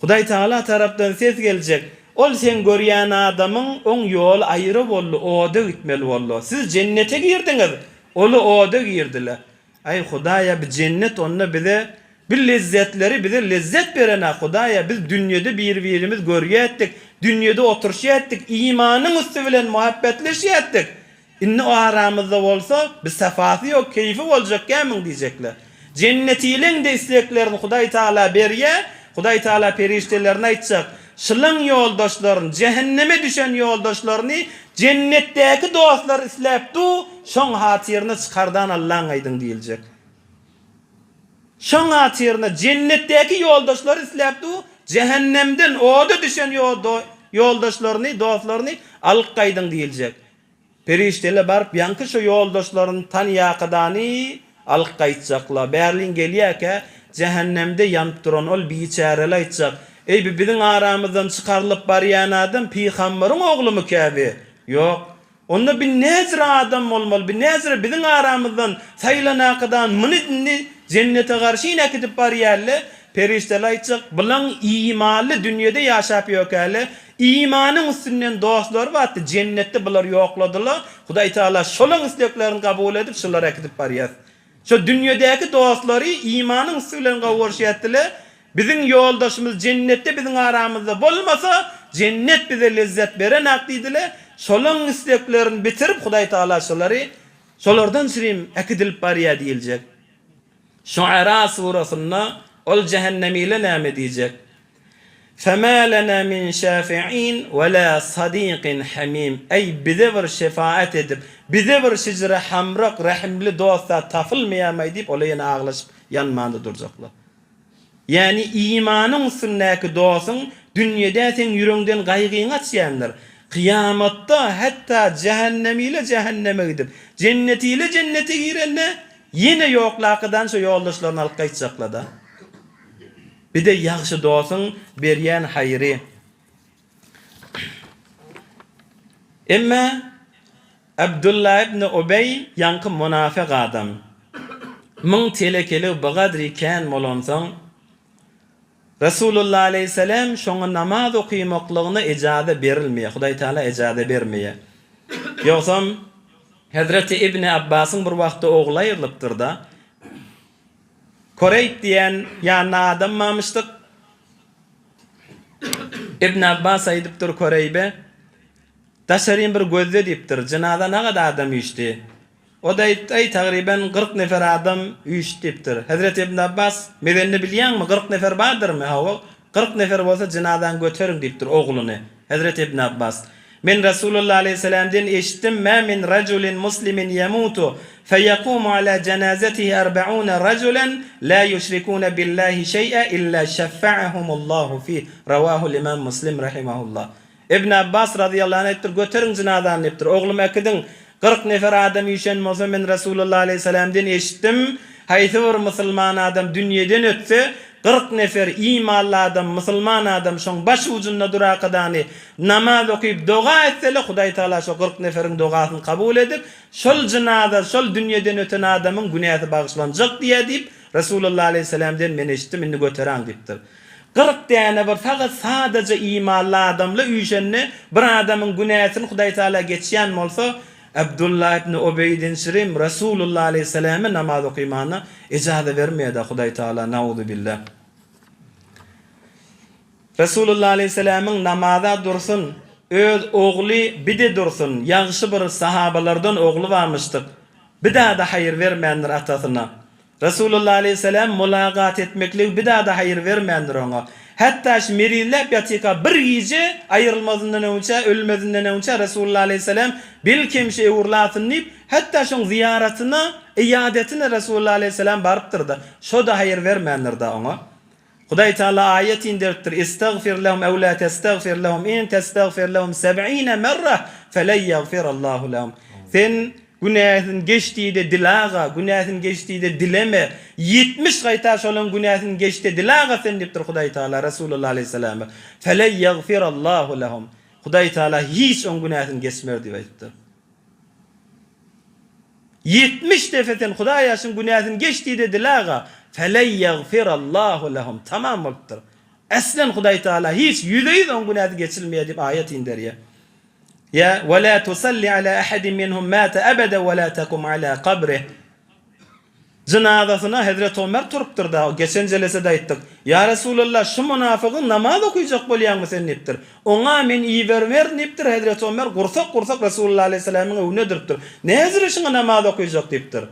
Hudaý Tagala tarapdan ses geljek, Ol seň görýän adamyň, oň ýoly aýra boldy, oda gitmeli boldy. Siz jennete girdiňiz, ola oda girdiler. Aý Hudaýa bi jennet onda bize bi lezzetleri bize lezzet berenä Hudaýa biz dünýede bir birimiz görýätdik dünýede oturşýätdik imanyň üsti bilen muhabbetleşýätdik indi o aramyzda bolsa bi safasy ýok keýfi boljakkämiň diýjekler jennetileň-de isleglerini Hudaý Taala berýä Hudaý Taala perişdelerine aýtjak şylaň ýoldaşlaryny jähenneme düşen ýoldaşlaryny Jennetdäki dostlar isläp du, şoň hatyryna çykardan Allaň aýdyň diýiljek. Şoň hatyryna jennetdäki ýoldaşlar isläp du, jähennemden oda düşen ýoldaşlaryny, dostlaryny alyp gaýdyň diýiljek. Perişdeler baryp ýaňky şo ýoldaşlaryny tanýakadany alyp gaýtjaklar. Bärlin gelýärkä, jähennemde ýanyp duran ol biçäreli aýtjak, Eý, bi biziň aramyzdan çykarylyp barýan adam pygambaryň oglumy-kä bi? Ýok. Onda bi näjüre adam bolmaly, bi näjüre biziň aramyzdan saýlanakydan muny indi jennete garşyn äkidip barýar-le? Perişdeler aýtjak, Bulaň imanly dünýede ýaşap ýökäle, imanyň üstünden dostlary bardy, jennetde bulary ýokladylar, Hudaý Tagala şolaň isleglerini kabul edip şulary äkidip barýar. Şo dünýedäki dostlary imanyň üsti bilen gowuşýardylar, biziň ýoldaşymyz jennetde biziň aramyzda bolmasa, jennet bize lezzet berenak diýdiler, şolaň isleglerini bitirip Hudaý Tagala şolary şolardan şirin äkidilip barýar diýiljek. Şuara surasynda ol jähennemile näme diýjek? Femâ lenâ min şâfi'în ve lâ sadîkin hamîm Eý, bize bir şefaat edip, bize bir şijre hamrak, rehimli dost zat tapylmaýarmaý diýip, olar ýene aglaşyp, ýanmanda durjaklar. Ýagny imanyň üstündäki dostuň dünýede seň ýüregiňden gaýgyňy açýandyr. Kyýamatda hatda jähennemile jähenneme gidip, jennetile jennete girende ýene ýoklakydan şo ýoldaşlaryny alyp gaýtjaklar-da. Bir-de ýagşy dostuň berýän haýry. Emma Abdulla ibn Ubeý ýaňky munafyk adam. Muň telekeligi bigadry kän bolansoň, Resulullah aleýhissalam şoňa namaz okymaklygyna ejaza berilmeýär, Hudaý Taala ejaza bermeýär. Ýogsam Hezreti Ibn Abbasyň bir wagtda ogly aýrylypdyr-da. Koreýb diýen ýanynda adam barmyşdyk. Ibn Abbas aýdypdyr Koreýbe, Daşaryn bir gözle diýipdir, jynaza nagada adam üýşdi. O-da aýtdy, Aý, tagryban 40 nefer adam üýşdi diýipdir. Hezreti Ibn Abbas, Mezende bilýäňmi, 40 nefer bardyrmy? Hawa, 40 nefer bolsa jynazany göteriň diýipdir ogluny. Hezreti Ibn Abbas, Men Resulullah aleýhissalamden eşitdim, Mä min rajulin muslimin ýemutu, feýekumu ala jenazetihi erbeune rajulen, la ýuşrikune billahi şeý'e illa şeffa'ehumullahu fih. Rawahul imam Muslim rahimahullah. Ibn Abbas razyýallahu anh aýdypdyr, Göteriň jynazany diýipdir. Oglum äkidiň. 40 nefer adam üýşen bolsa men Resulullah aleýhissalamden eşitdim. Haýsy bir musulman adam dünýeden ötse, 40 nefer imanly adam, musulman adam şoň baş ujunda durakadany namaz okyp doga etsele, Hudaý Tagala şo 40 neferiň dogasyny kabul edip, şol jynaza, şol dünýeden öten adamyň günäsi bagyşlanjak diýýär diýip, Resulullah aleýhissalamden men eşitdim, indi göteräň diýipdir. 40 däne bir fakat sadaja imanly adamla üýşende bir adamyň günäsini Hudaý Tagala geçýän bolsa, Abdullah ibn Ubeýdin Şirim Resulullah aleýhissalame namaz okymana ejaza bermeýär-dä Hudaý Tagala nauzubillah. Resulullah aleýhissalamyň namaza dursun, öz ogly bide dursun, ýagşy bir sahabalardan ogly barmyşdyk, bidada haýyr bermändir atasyna. Resulullah aleýhissalam mulagat etmekligi bidada haýyr bermändir oňa. Hatda şu merizläp ýatyka bir gije aýrylmazyndan öňçä, ölmezinden öňçä Resulullah aleýhissalam belkem şu öwrülasyn diýip, hatda şoň zyýaratyna, yýadetine Resulullah aleýhissalam barypdyr-da, şo-da haýyr bermändir-da oňa. Hudaý Taala aýat inderipdir, Istagfir lehum ew la testagfir lehum in testagfir lehum seb'ine merrah felen ýagfirallahu lehum. Sen günäsini geç diýde dilaga, günäsini geç diýde dileme. 70 gaýta şolaň günäsini geçde dilaga sen diýipdir Hudaý Taala Resulullah aleýhissalama. Felen ýagfirallahu lehum. Hudaý Taala hiç oň günäsini geçmer diýip aýdypdyr. 70 defe sen Hudaýa şuň günäsini geç diýde dilaga, felen ýagfirallahu lehum, tamam bolupdyr. Eslen Hudaý Taala hiç ýüze-ýüz oň günäsi geçilmeýär diýip aýat inderýär. Ýa we la tusalli ala ahadin minhum mata abada we la takum ala kabrih. Jynazasyna Hezreti Omer turupdyr da, geçen jelesede aýtdyk. Ýa Resulallah, şu mynafygyň namaz okyjak bolýaňmy sen diýipdir. Oňa men ibermerin diýipdir, Hezreti Omer gursak-gursak Resulullah aleýhissalamyň öňüne durupdyr. Näzire şuňa namaz okyjak diýipdir.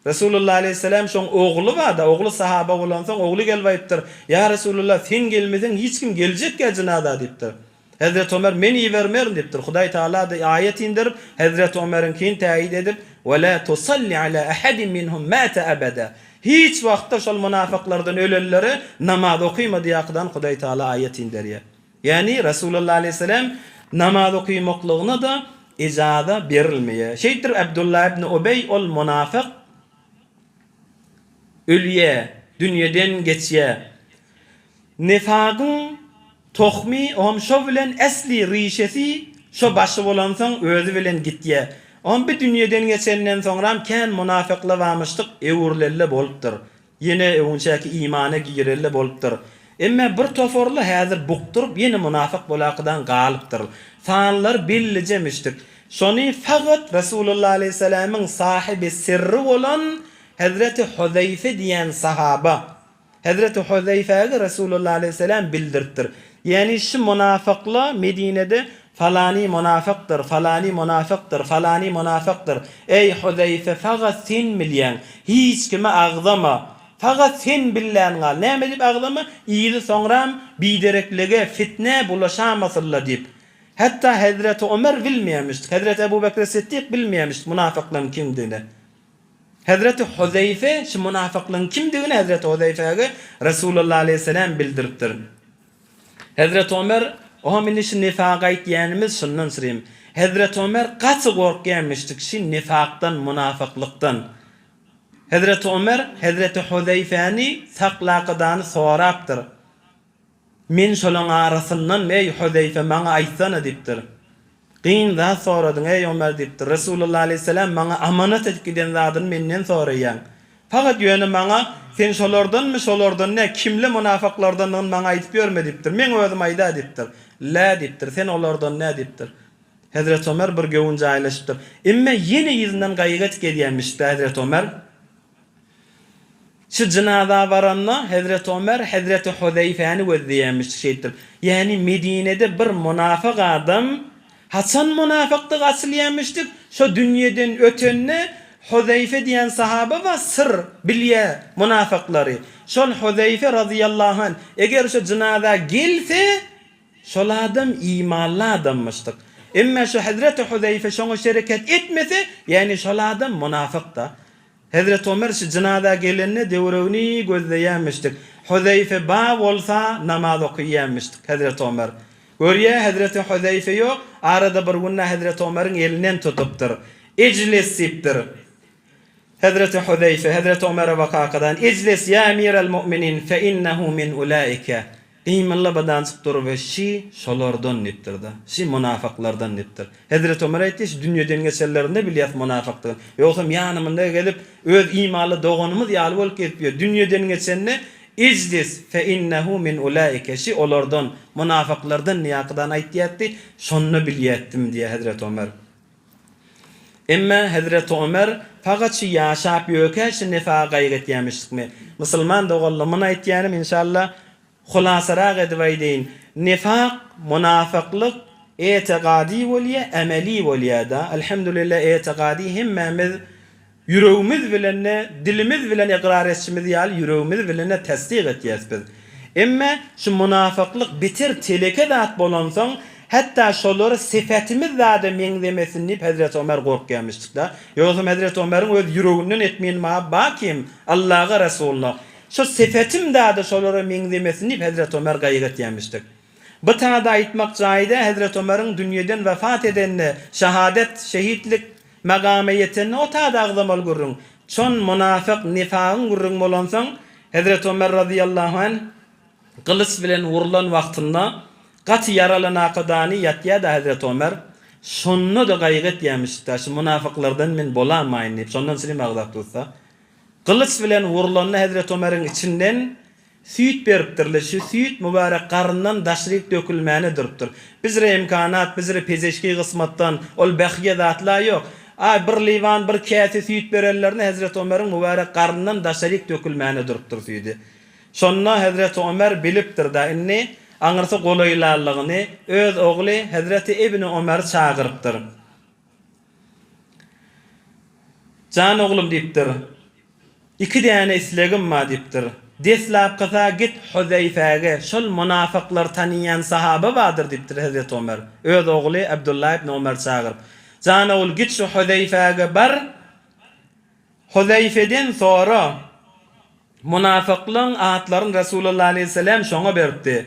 Resulullah aleýhissalam şoň ogly bar-da, ogly sahaba bolansoň, ogly gelip aýypdyr, Ýa Resulallah, sen gelmeseň hiç kim geljekkä jynaza diýipdir. Hezreti Omer, Men ibermerin diýipdir. Hudaý Tagala-da aýat inderip, Hezreti Omeriňkini täýit edip, Ve la tusalli ala ahadin minhum mate abada. Hiç wagtda şol mynafyklardan ölenlere namaz okyma diýakydan Hudaý Tagala aýat inderýär. Ýagny Resulullah aleýhissalam namaz okymaklygyna-da ejaza berilmeýär. Şeýtdirip Abdullah ibn Ubeý ol mynafyk ölýär, dünýeden geçýär. Nifagyň tohmy ohm şo bilen esli rişesi şo başy bolansoň özi bilen gitýä. Ohm bi dünýeden geçenden soňram kän munafykla bamyşdyk öwrülelle bolupdyr. Ýene öwünçäki imana girelle bolupdyr. Emme bir tofarly häzir bukduryp ýene munafyk bolakydan galypdyr. Sanlary bellijemişdik. Şony fagat Resulullah aleýhissalamyň sahyby sirri bolan Hezreti Huzeýfe diýen sahaba Hezreti Huzeýfäge Resulullah aleýhisselam bildiripdir. Ýagny şu munafykla Medinede falany munafykdyr, falany munafykdyr, falany munafykdyr. Eý Huzeýfe fagat sen bilýäň. Hiç kime agzama. Fagat sen billän gal. Näme diýip agzama? Yzy soňram bidereklige, fitnä bulaşamasynla diýip. Hatda Hezreti Omer bilmeýämişdi. Hezreti Ebu Bekri Siddik bilmeýämişdi munafyklaryň kimdigini. Hezreti Huzeýfe şu mynafyklygyň kimdigini Hezreti Huzeýfäge Resulullah aleýhissalam bildiripdir. Hezreti Omer, Ohm indi şu nifagy aýtýanymyz şundan syrym. Hezreti Omer gaty gorkýanmyşdyk şi nifakdan, mynafiklykdan. Hezreti Omer Hezreti Huzeýfäni saklakydany sorapdyr. Men şolaň arasyndanmy, eý, Huzeýfe, maňa aýtsana diýipdir. Kyn zat soradyň, eý, Omer diýipdir. Resulullah aleýhissalam maňa amanat edip giden zadyny menden soraýaň. Fakat ýöne maňa, Sen şolardanmy, şolardan däl, kimli munafyklardandygyny maňa aýdyp ýörme diýipdir. Meň özüm aýdaý diýipdir. Lä diýipdir, sen olardan däl diýipdir. Hezreti Omer bir göwün jaýlaşypdyr. Emme ýene yzyndan gaýyk edip gelýänmişdi Hezreti Omer. Şu jynaza baranda Hezreti Omer Hezreti Huzeýfäni gözleýärmiş şeýtdirip. Ýagny Medinede bir munafyk adam haçan munafykdygy açylýarmyşdyk, şo dünýeden ötende Huzeýfe diýen sahaba bar syr bilýär munafyklary. Şol Huzeýfe razyýallahu anh eger şo jynaza gelse şol adam imanly adammyşdyk. Emme şo Hezreti Huzeýfe şoňa şereket etmese ýagny şol adam munafykda. Hezreti Omer şu jynaza gelende döwregini gözleýärmişdik. Huzeýfe ba bolsa namaz okyýarmyşdyk Hezreti Omer. Görýä Hezreti Huzeýfe ýok, arada bir günde Hezreti Omeriň elinden tutupdyr. Ejlis diýipdir. Hezreti Huzeýfe, Hezreti Omere bakakadan, Ijlis ýa emiral mu'minin fe innehu min ulaike. Gymylda badanjyk dur we şi şolardan diýipdir-de. Şi munafyklardan diýipdir. Hezreti Omer aýtdy, şi dünýeden geçenlerinde bilýäs munafykdygyny. Ýogsam ýanymynda gezip, öz imanly doganymyz ýaly bolup gezip ýör. Dünýeden geçende, Ijlis fe innehu min ulaike, şi olardan, munafyklardan diýýärkadan aýtýardy, şonda bilýärdim diýýär Hezreti Omer. Emme Hezreti Omer pagat şu ýaşap ýökä şu nefaga gaýgy etýämişdikmi? Musulman doganlar muny aýtýanym inşallah hulasarak edip aýdaýyn. Nefak, munafyklyk etegady bolýa, emeli bolýada. Elhamdulillah etegady hemmämiz Ýüregimiz bilen-de, dilimiz bilen ykrar etşimiz ýaly, ýüregimiz bilen-de tassyk etýäs biz. Emme şu munafyklyk beter teleke zat bolansoň, hatda şolary sypatymyz zada meňzemesin diýip Hezreti Omer gorkýamyşdyk-da. Ýogsam Hezreti Omeriň öz ýüreginden etmeýin magy bar kim, Allaga, Resulyna. Şu sypatym zada şolara meňzemesin diýip Hezreti Omer gaýgy etýämişdik. Bu tada aýtmak jaýy-da Hezreti Omeriň dünýeden wefat edenine, şahadet, şehitlik, Magama ýetende o tada agzamaly gürrüň. Çon mynafyk nifagyň gürrüňi bolansoň, Hezreti Ömer razyýallahu anh gylyç bilen urlan wagtynda gaty ýaralanakadany ýatýada Hezreti Ömer. Şonda-da gaýgy etýämişda, şu mynafyklardan men bolamaýyn diýip, şondan çynym agzap dursa. Gylyç bilen urlanda Hezreti Ömeriň içinden Süýt beripdirler. Şu süýt mübärek garyndan daşryk dökülmäne durupdyr. Bizre imkanat, bizre pezeşki gysmatdan ol behge zatla ýok. A bir liwan, bir käse süýt berenlerinde Hezreti Omeriň mübärek garyndan daşaryk dökülmäne durupdyr süýdi. Şonda Hezreti Omer bilipdir-da indi aňyrsy golaýlanlygyny, öz ogly Hezreti Ibni Omeri çagyrypdyr. Jan oglum diýipdir. Iki däne islegim bar diýipdir. Deslapkysa git Huzeýfäge, şol mynafyklary tanyýan sahaba bardyr diýipdir Hezreti Omer. Öz ogly Abdullah ibn Omary çagyryp. Jan ogul git şu Huzeýfäge bar, Huzeýfeden sora, mynafyklaň atlaryny Resulullah aleýhissalam şoňa beripdi.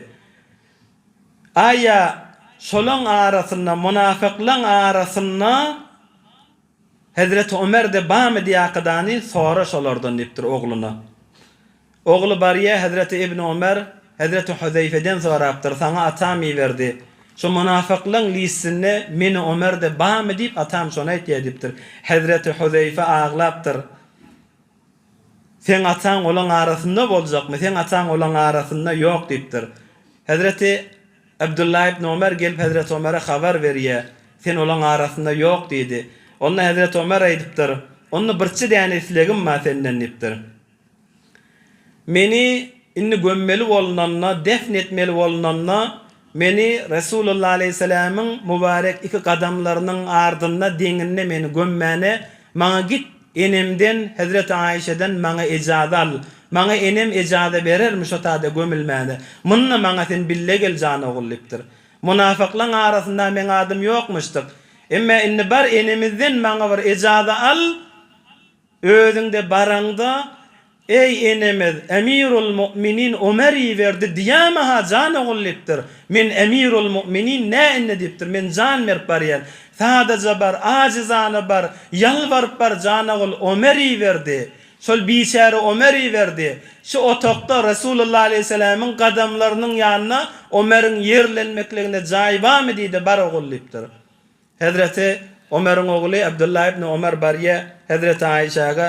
Aýa şolaň arasynda, mynafyklaň arasynda Hezreti Ömer-de bamy diýakydany sora şolardan diýipdir ogluna. Ogly barýa Hezreti Ibni Ömer Hezreti Huzeýfeden sorapdyr, saňa atam iberdi. Şu mynafyklaň listinde meni Ömer-de bamy diýip atam şony aýtýa diýipdir. Hezreti Huzeýfe aglapdyr. Seň ataň olaň arasynda boljakmy? Seň ataň olaň arasynda ýok diýipdir. Hezreti Abdullah ibn Omer gelip Hezreti Omere habar berýär. Sen olaň arasynda ýok diýdi. Onda Hezreti Omer aýdypdyr, Onda birçe däne islegim bar senden diýipdir. Meni indi gömmeli bolnanda, defn etmeli bolnanda, Meni Resulullah aleýhissalamyň mübarek iki gadamlarynyň ardynda deňinde meni gömmäne, maňa git enemden, hezreti Aişeden maňa ejaza al. Maňa enem ejaza berermi şo tada gömülmäne. Munda maňa sen bille gel jan ogul diýipdir. Munafyklaň arasynda meň adym ýokmuşdyk. Emme indi bar enemizden maňa bir ejaza al, Özüňde baraňda, Eý, enemiz, Emirul Mu'minin Omer iberdi diýäme-ha, jan ogul diýipdir. Men Emirul Mu'minin nä indi diýipdir, men jan berip barýan. Sadaja bar, ajyzana bar, ýalbaryp bar, jan ogul, Omer iberdi. Şol biçäre Omer iberdi. Şu otagda Resulullah aleýhissalamyň gadamlarynyň ýanynda Omeriň ýerlenmekligine jaý barmy diýdi, bar ogul diýipdir. Hezreti Omeriň ogly Abdullah ibn Omer barýa, Hezreti Aişäge,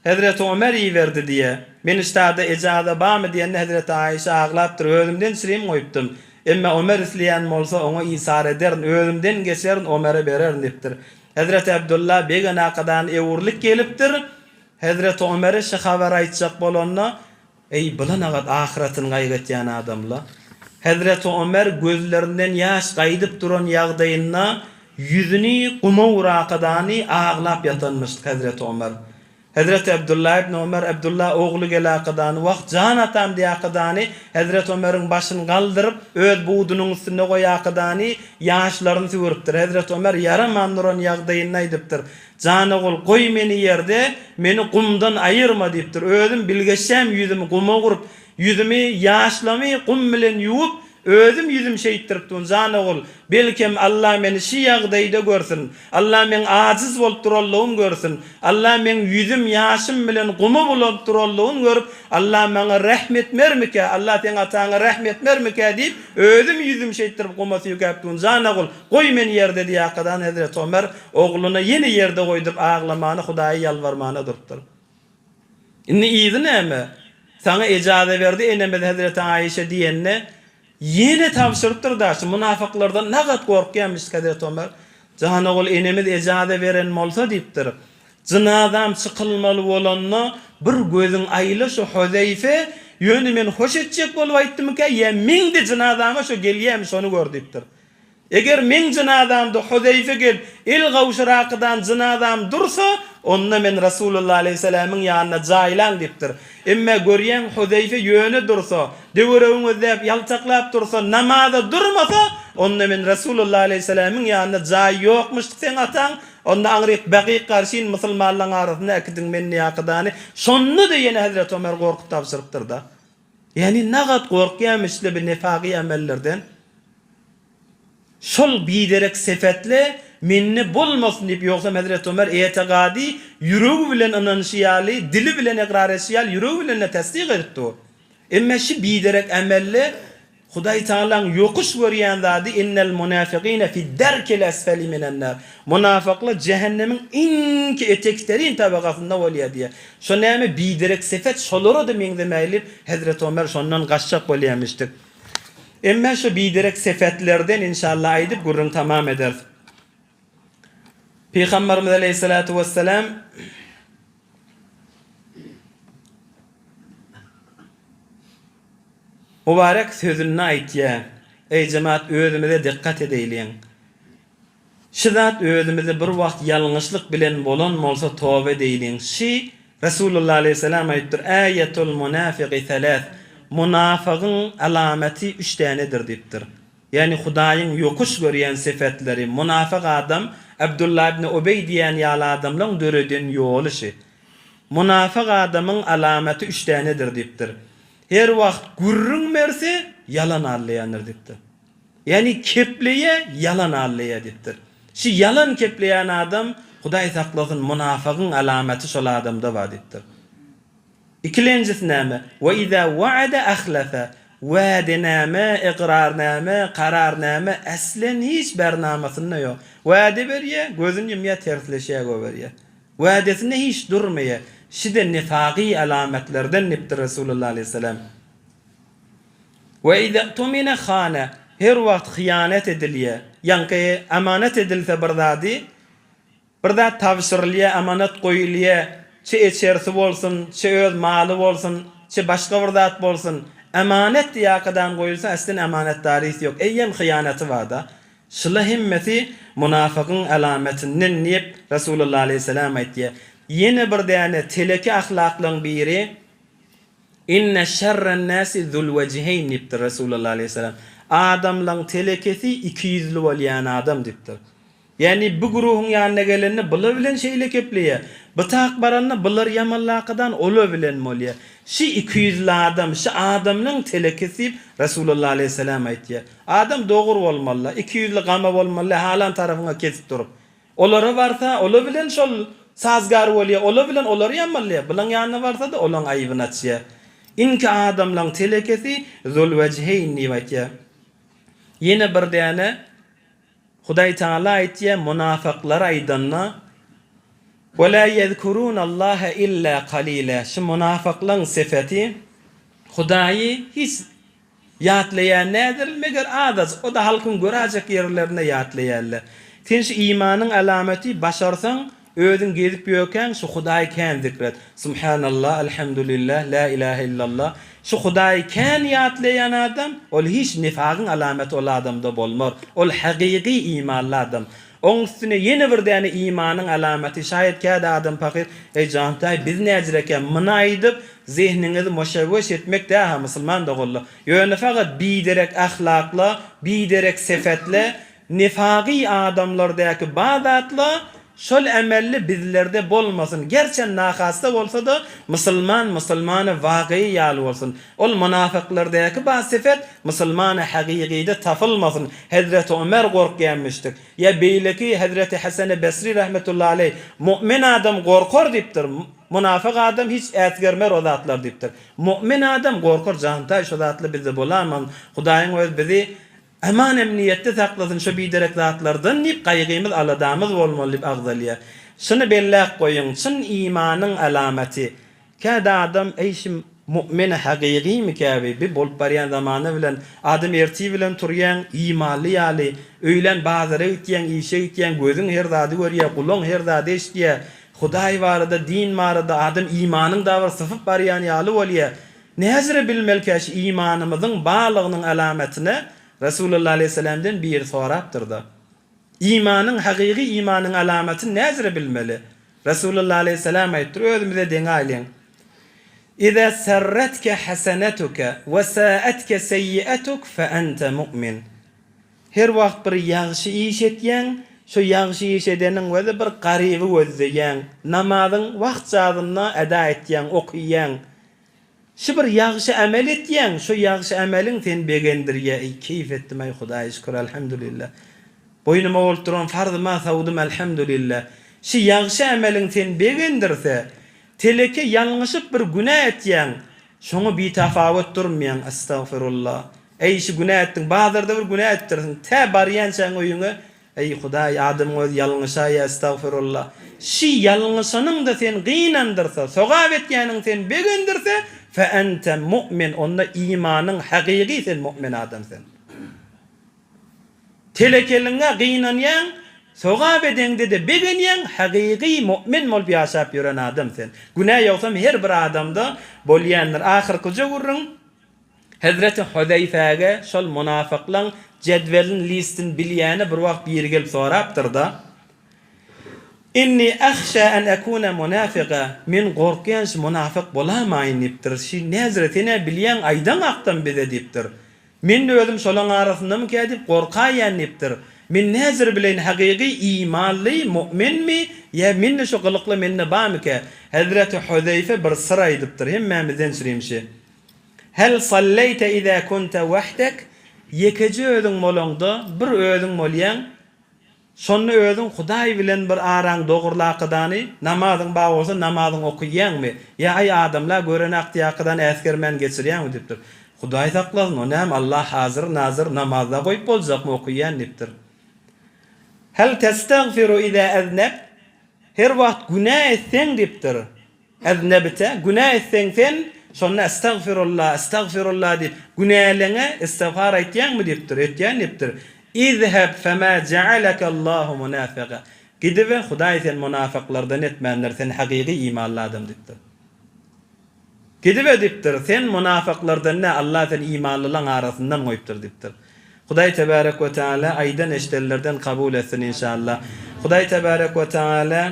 Hezreti Omer iberdi diýýä. Men işdada ejaza barmy diýende Hezreti Aişe aglapdyr, özümden çirim goýupdym. Emme Omer isleýän bolsa oňa isar ederin, özümden geçerin Omere bererin diýipdir. Hezreti Abdullah begenakadan öwrülip gelipdir. Hezreti Omere şu habary aýtjak bolanda, Eý, bylanagat ahyratyny gaýgy etýän adamla! Hezreti Omer gözlerinden ýaş gaýdyp duran ýagdaýynda ýüzüni guma urakadany aglap ýatanmyşdyk Hezreti Omer. Hezreti Abdullah ibn Omer Abdullah ogly gelakadany wah jan atam diýakadany Hezreti Omeriň başyny galdyryp öz budunyň üstünde goýakadany ýaşlaryny süwüripdir. Hezreti Omer ýaraman duran ýagdaýynda aýdypdyr. Jan ogul, goý meni ýerde, meni gumdan aýyrma diýipdir. Özüm bilgeşsäm ýüzümi guma urup, ýüzümi, ýaşlamy gum bilen ýuwup, Özüm ýüzüm şeýtdirip dun, jan ogul. Belkem, Alla meni şi ýagdaýda görsün. Alla meň ajyz bolup duranlygym görsün. Alla meň ýüzüm ýaşym bilen guma bulanyp duranlygyn görüp, Alla maňa rähm etmermikä, Alla seň ataňa rähm etmermikä diýip, özüm ýüzüm şeýtdirip guma süýkäp dun, jan ogul, goý meni ýerde diýýärkadan hezreti Omer ogluny ýene ýerde goýduryp aglamana, Hudaýa ýalbarmana durupdyr. Indi yzy näme? Saňa ejaza berdi enemiz hezreti Aişe diýende, ýene tabşyrypdyr da, şu mynafyklardan nagat gorkýarmyş hezreti Omer. Jan ogul enemiz ejaza beren bolsa diýipdir. Jynazam çykylmaly bolanda bir gözüň aýla şu Huzeýfe, ýöne men hoş etjek bolup aýtdymyka ýa meň-de jynazama şo gelýärmi şony gör diýipdir. Eger meň jynazamda Huzeýfe gelip, el gowşurakydan jynazam dursa, onda men Resulullah aleýhissalamyň ýanyna jaýlaň diýipdir. Emme görýäň, Huzeýfe ýöne dursa, döweregin gözläp ýaltaklap dursa, namaza durmasa, onda men Resulullah aleýhissalamyň ýanynda jaý ýokmuşdyk seň ataň, onda aňryk Bakyk garşyn musulmanlaň arasynda äkidiň men niýakydany. Şonda-da ýene Hezreti Omer gorkup tabşyrypdyr-da. Ýagny nagat gorkýamyşly bi nefagy amellerden. Şol biderek sefetle mende bolmasyn diýip, ýogsam Hezreti Ömer etegady ýüregi bilen ynanyşy ýaly, dili bilen ykrar etşi ýaly ýüregi bilen-de tassyk edip dur. Emme şi biderek amelle Hudaý Tagalaň ýokuş görýän zady innel munafigine fi derkil esfeli minen nar. Munafyklar jähennemiň iňki etekterin tabagasynda bolýar diýýär. Şo näme biderek sefet şolara-da meňzemäýli Hezreti Ömer şondan gaçjak bolýarmyşdyk. Emme şu biderek sefetlerden inşallah aýdyp gürrüň tamam ederis. Pygamberimiz aleýhissalatu wessalam Mübarek sözünde aýtýar, Eý jemaat özümize dikkat edeýliň. Şi zat özümizde bir wagt ýalňyşlyk bilen bolan bolsa toba edeýliň. Şi Resulullah aleýhissalam aýdypdyr, Äýetul munafygy seläs, Munafygyň alamaty üç dänedir diýipdir. Ýagny Hudaýyň ýokuş görýän sefetleri, munafyk adam, Abdullah ibn Ubeý diýen ýaly adamlaň döreden ýoly şi. Munafyk adamyň alamaty üç dänedir diýipdir. Her wagt gürrüň berse ýalan aldaýandyr diýipdir. Ýagny kepleýä ýalan aldaýa diýipdir. Şi ýalan kepleýän adam Hudaý saklasyn munafygyň alamaty şol adamda bar diýipdir. Ikilenjisi näme? We iza wa'ada ahlafa Wädename, ykrarname, kararname äslen hiç bernamasynda ýok. Wäde berýä, gözüni ýumýa tersleşýä goberýä. Wädesinde hiç durmaýa. Şide nifagy alamatlardan diýipdir Resulullah aleýhissalam. We iza tumine hana, her wagt hyýanat edilýär. Ýaňky amanat edilse bir zady, bir zat tabşyrylýar, amanat goýulýar, çe eçersi bolsun, çe öz maly bolsun, çe başga bir zat bolsun, amanat diýakadan goýulsa aslen amanatdarysy ýok, eýýäm hyýanaty bar-da. Şula hemmesi munafygyň alametinden diýip, Resulullah aleýhissalam aýtýar. Ýene bir däne teleki ahlaklaryň biri, Inne şerren-nasi zul-wejheýn diýipdir Resulullah aleýhissalam. Adamlaň telekesi ikiýüzli bolýan adam diýipdir. Ýagny bu güruhyň ýanyna gelende bular bilen şeýle kepleýär. Bu tak baranda bular ýamanlakadan olar bilen bolýar. Şi ikiýüzli adam, şi adamlaň telekesi diýip Resulullah aleýhissalam aýtýar. Adam dogry bolmaly, ikiýüzli gama bolmaly, halan tarapyňa kesip durup. Olara barsa, olar bilen şol sazgar bolýar, olar bilen olary ýamanlaýar, bulaň ýanyna barsa-da, olaň aýybyny açýar. Inki adamlaň telekesi Zulwejheýn diýip aýtýar. Ýene bir däne Hudaý Tagala aýtýar, munafyklar aýdanda, Ve lâ yezkurûnallâhe illâ kalîlâ, şu munafyklaň sefeti Hudaýy hiç Ýatlaýan nädir, meger azajyk, o-da halkyň göräjek ýerlerinde ýatlaýarlar. Sen şu imanyň alamaty, başarsaň, özüň gezip ýörkäň şu Hudaýy kän zikret. Subhanallah, Elhamdulillah, La ilahe illallah. Şu Hudaýy kän ýatlaýan adam, ol hiç nifagyň alamaty ol adamda bolmaz. Ol hakyky imanly adam. Oň üstüne ýene bir däne imanyň alamaty, şaýat käde adam pahyr, Eý jantaý, biz näjirekä, muny aýdyp, zehniňizi moşewweş etmek dä-ha, musulman doganlar. Ýöne fakat biderek ahlakla, biderek sefetle, nefagy adamlardäki ba zatla, Şol emelli bizlerde bolmasyn. Gerçem nahasta bolsa-da, musulman musulmana wagyý ýaly bolsun. Ol munafyklardäki ba sifet musulmana hagygyda tapylmasyn. Hezreti Ömer gorkýanmyşdyk. Ýa beýleki Hezreti Haseni Besri rahmetullahi aleýh, Mu'min adam gorkar diýipdir. Munafyk adam hiç äsgermer o zatlar diýipdir. Mu'min adam gorkar jantaý şo zatlar bizde bolaman. Hudaýyň özi bizi Aman-emniýetde saklasyn şo biderek zatlardan diýip gaýgymyz aladamyz bolmaly diýip agzalýar. Şuny belläp goýuň, çyn imanyň alamaty. Käde adam eý şi mu'min hagygymy bi, bi bolup barýan zamana bilen adam ertir bilen turýaň imanly ýaly, öýlän bazara gitýäň, işe gitýäň, gözüň her zady görýär, gulaň her zady eşidýär, Hudaý barada, din barada adam imanyň da bir sypyp barýan ýaly bolýar. Näzire bilmelikä şu imanymyzyň barlygynyň alamatyny Resulullah aleýhissalamdan biri sorapdyrda. Imanyň hakyky imanyň alamatyny näzire bilmeli? Resulullah aleýhissalam aýypdyr, özümize deňaýlyň. Iza sarratke hasanatuke we sa'atke seýýatuk fe ente mu'min. Her wagt bir ýagşy iş etýäň, şo ýagşy iş edeniň özi bir garyby gözleýäň, namazyň wagt jazynda eda etýäň, okyýaň. Şu bir ýagşy emel etýäň, şo ýagşy emeliň seni begendirýä, eý keýp etdim aý Hudaýa şükür Elhamdülillah. Boýnuma bolup duran farzyma sowdum Elhamdülillah. Şu ýagşy emeliň seni begendirse, teleke ýalňyşyp bir günä etýäň, şoňa bitafawet durmaýaň Estagfirullah. Eý şu günä etdiň, bazarda bir günä etdirsiň, tä barýançaň öýüňe Eý, Hudaý, adamyň özi ýalňyşaýýa, estagfirullah. Şi ýalňyşanyň-da seni gynandyrsa, sogap etýäniň seni begendirse, fe ente mu'min, onda imanyň hakyky sen mu'min adam sen. Telekeliňe gynanýaň, sogap edeňde-de begenýäň, hakyky mu'min bolup ýaşap ýören adam sen. Günä ýogsam her bir adamda bolýandyr. Ahyrkyja gürrüň, Hezreti Huzeýfäge şol munafyklaň jedwelin, listini bilýäni bir wagt biri gelip sorapdyr-da, Inni ahşa en ekune munafyga, men gorkýan şu munafyk bolamaýyn diýipdir. Şi näzire sen-ä bilýäň aýdaň akdam bize diýipdir. Men-de özüm şolaň arasyndamykä diýip gorkaýan diýipdir. Men näzire bileýin hakyky imanly mu'minmi ýa mende şo gylykly mende barmykä? Hezreti Huzeýfe bir syr aýdypdyr hemmämizden çirimşi. Hel salleýte iza kunte wahdek, ýekeje özüň bolaňda, bir özüň bolýaň, şonda özüň Hudaý bilen bir araň dogrulakydany, namazyň bar bolsa namazyň okyýaňmy, ýa aý adamlar görenakdy ýakydan äsgermän geçirýäňmi diýipdir. Hudaý saklasyn, o näme Allah hazyr nazyr namazda goýup boljakmy okyýan diýipdir. Hel testagfiru iza eznebt, her wagt günä etseň diýipdir. Eznebte, günä etseň sen, şonda Estagfirullah, Estagfirullah diýip, günäleňe istigfar aýtýaňmy diýipdir, etýän diýipdir. Izheb fema ja'alekallahu munafyga. Gidiber, Hudaý seni munafyklardan etmändir, sen hakyky imanly adam diýipdir. Gidiber diýipdir, sen munafyklardan däl, Allah seni imanlylaň arasyndan goýupdyr diýipdir. Hudaý tebarek we taala aýdan eşdenlerden kabul etsin inşallah. Hudaý tebarek we taala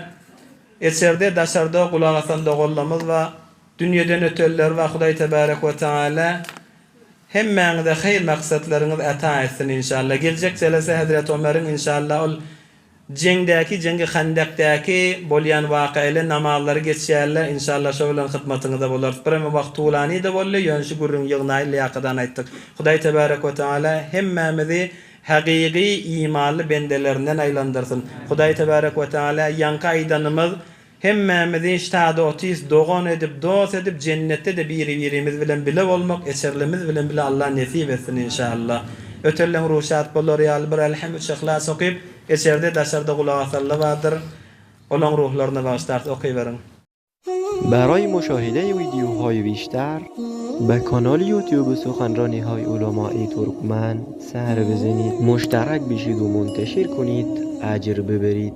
Içerde daşarda gulak asan doganlarymyz bar, dünýeden ötenler bar Hudaý Tebarek we Taala hemmäňize haýyr maksatlaryňyzy ata etsin inşallah. Geljek jelese Hezreti Omeriň inşallah ol jeňdäki jeňgi Handakdäki bolýan waka ile namazlary geçýärler inşallah şo bilen hyzmatyňyzda bolarys. Bireme wagt tulanyda boldy ýöne şu gürrüňi ýygnaýyn lýakadan aýtdyk. Hudaý Tebarek we Taala hemmämizi Hakyky imanly bendelerinden aýlandyrsyn. Hudaý tebarek we taala ýaňky aýdanymyz hemmämizi ştada otys dogan edip dos edip jennetde-de biri-birimiz bilen bile bolmak eçerlimiz bilen bile Allah nesip etsin inşallah. Ötelleň ruhy şat bolar ýaly bir Elhem üç Yhlas okyp eçerde daşarda gulak asanlar bardyr olaň ruhlaryna bagyşlarys okyberiň. برای مشاهده ویدیوهای بیشتر به کانال یوتیوب سخنرانی های علمای ترکمن سر بزنید مشترک بشید و منتشر کنید اجر ببرید.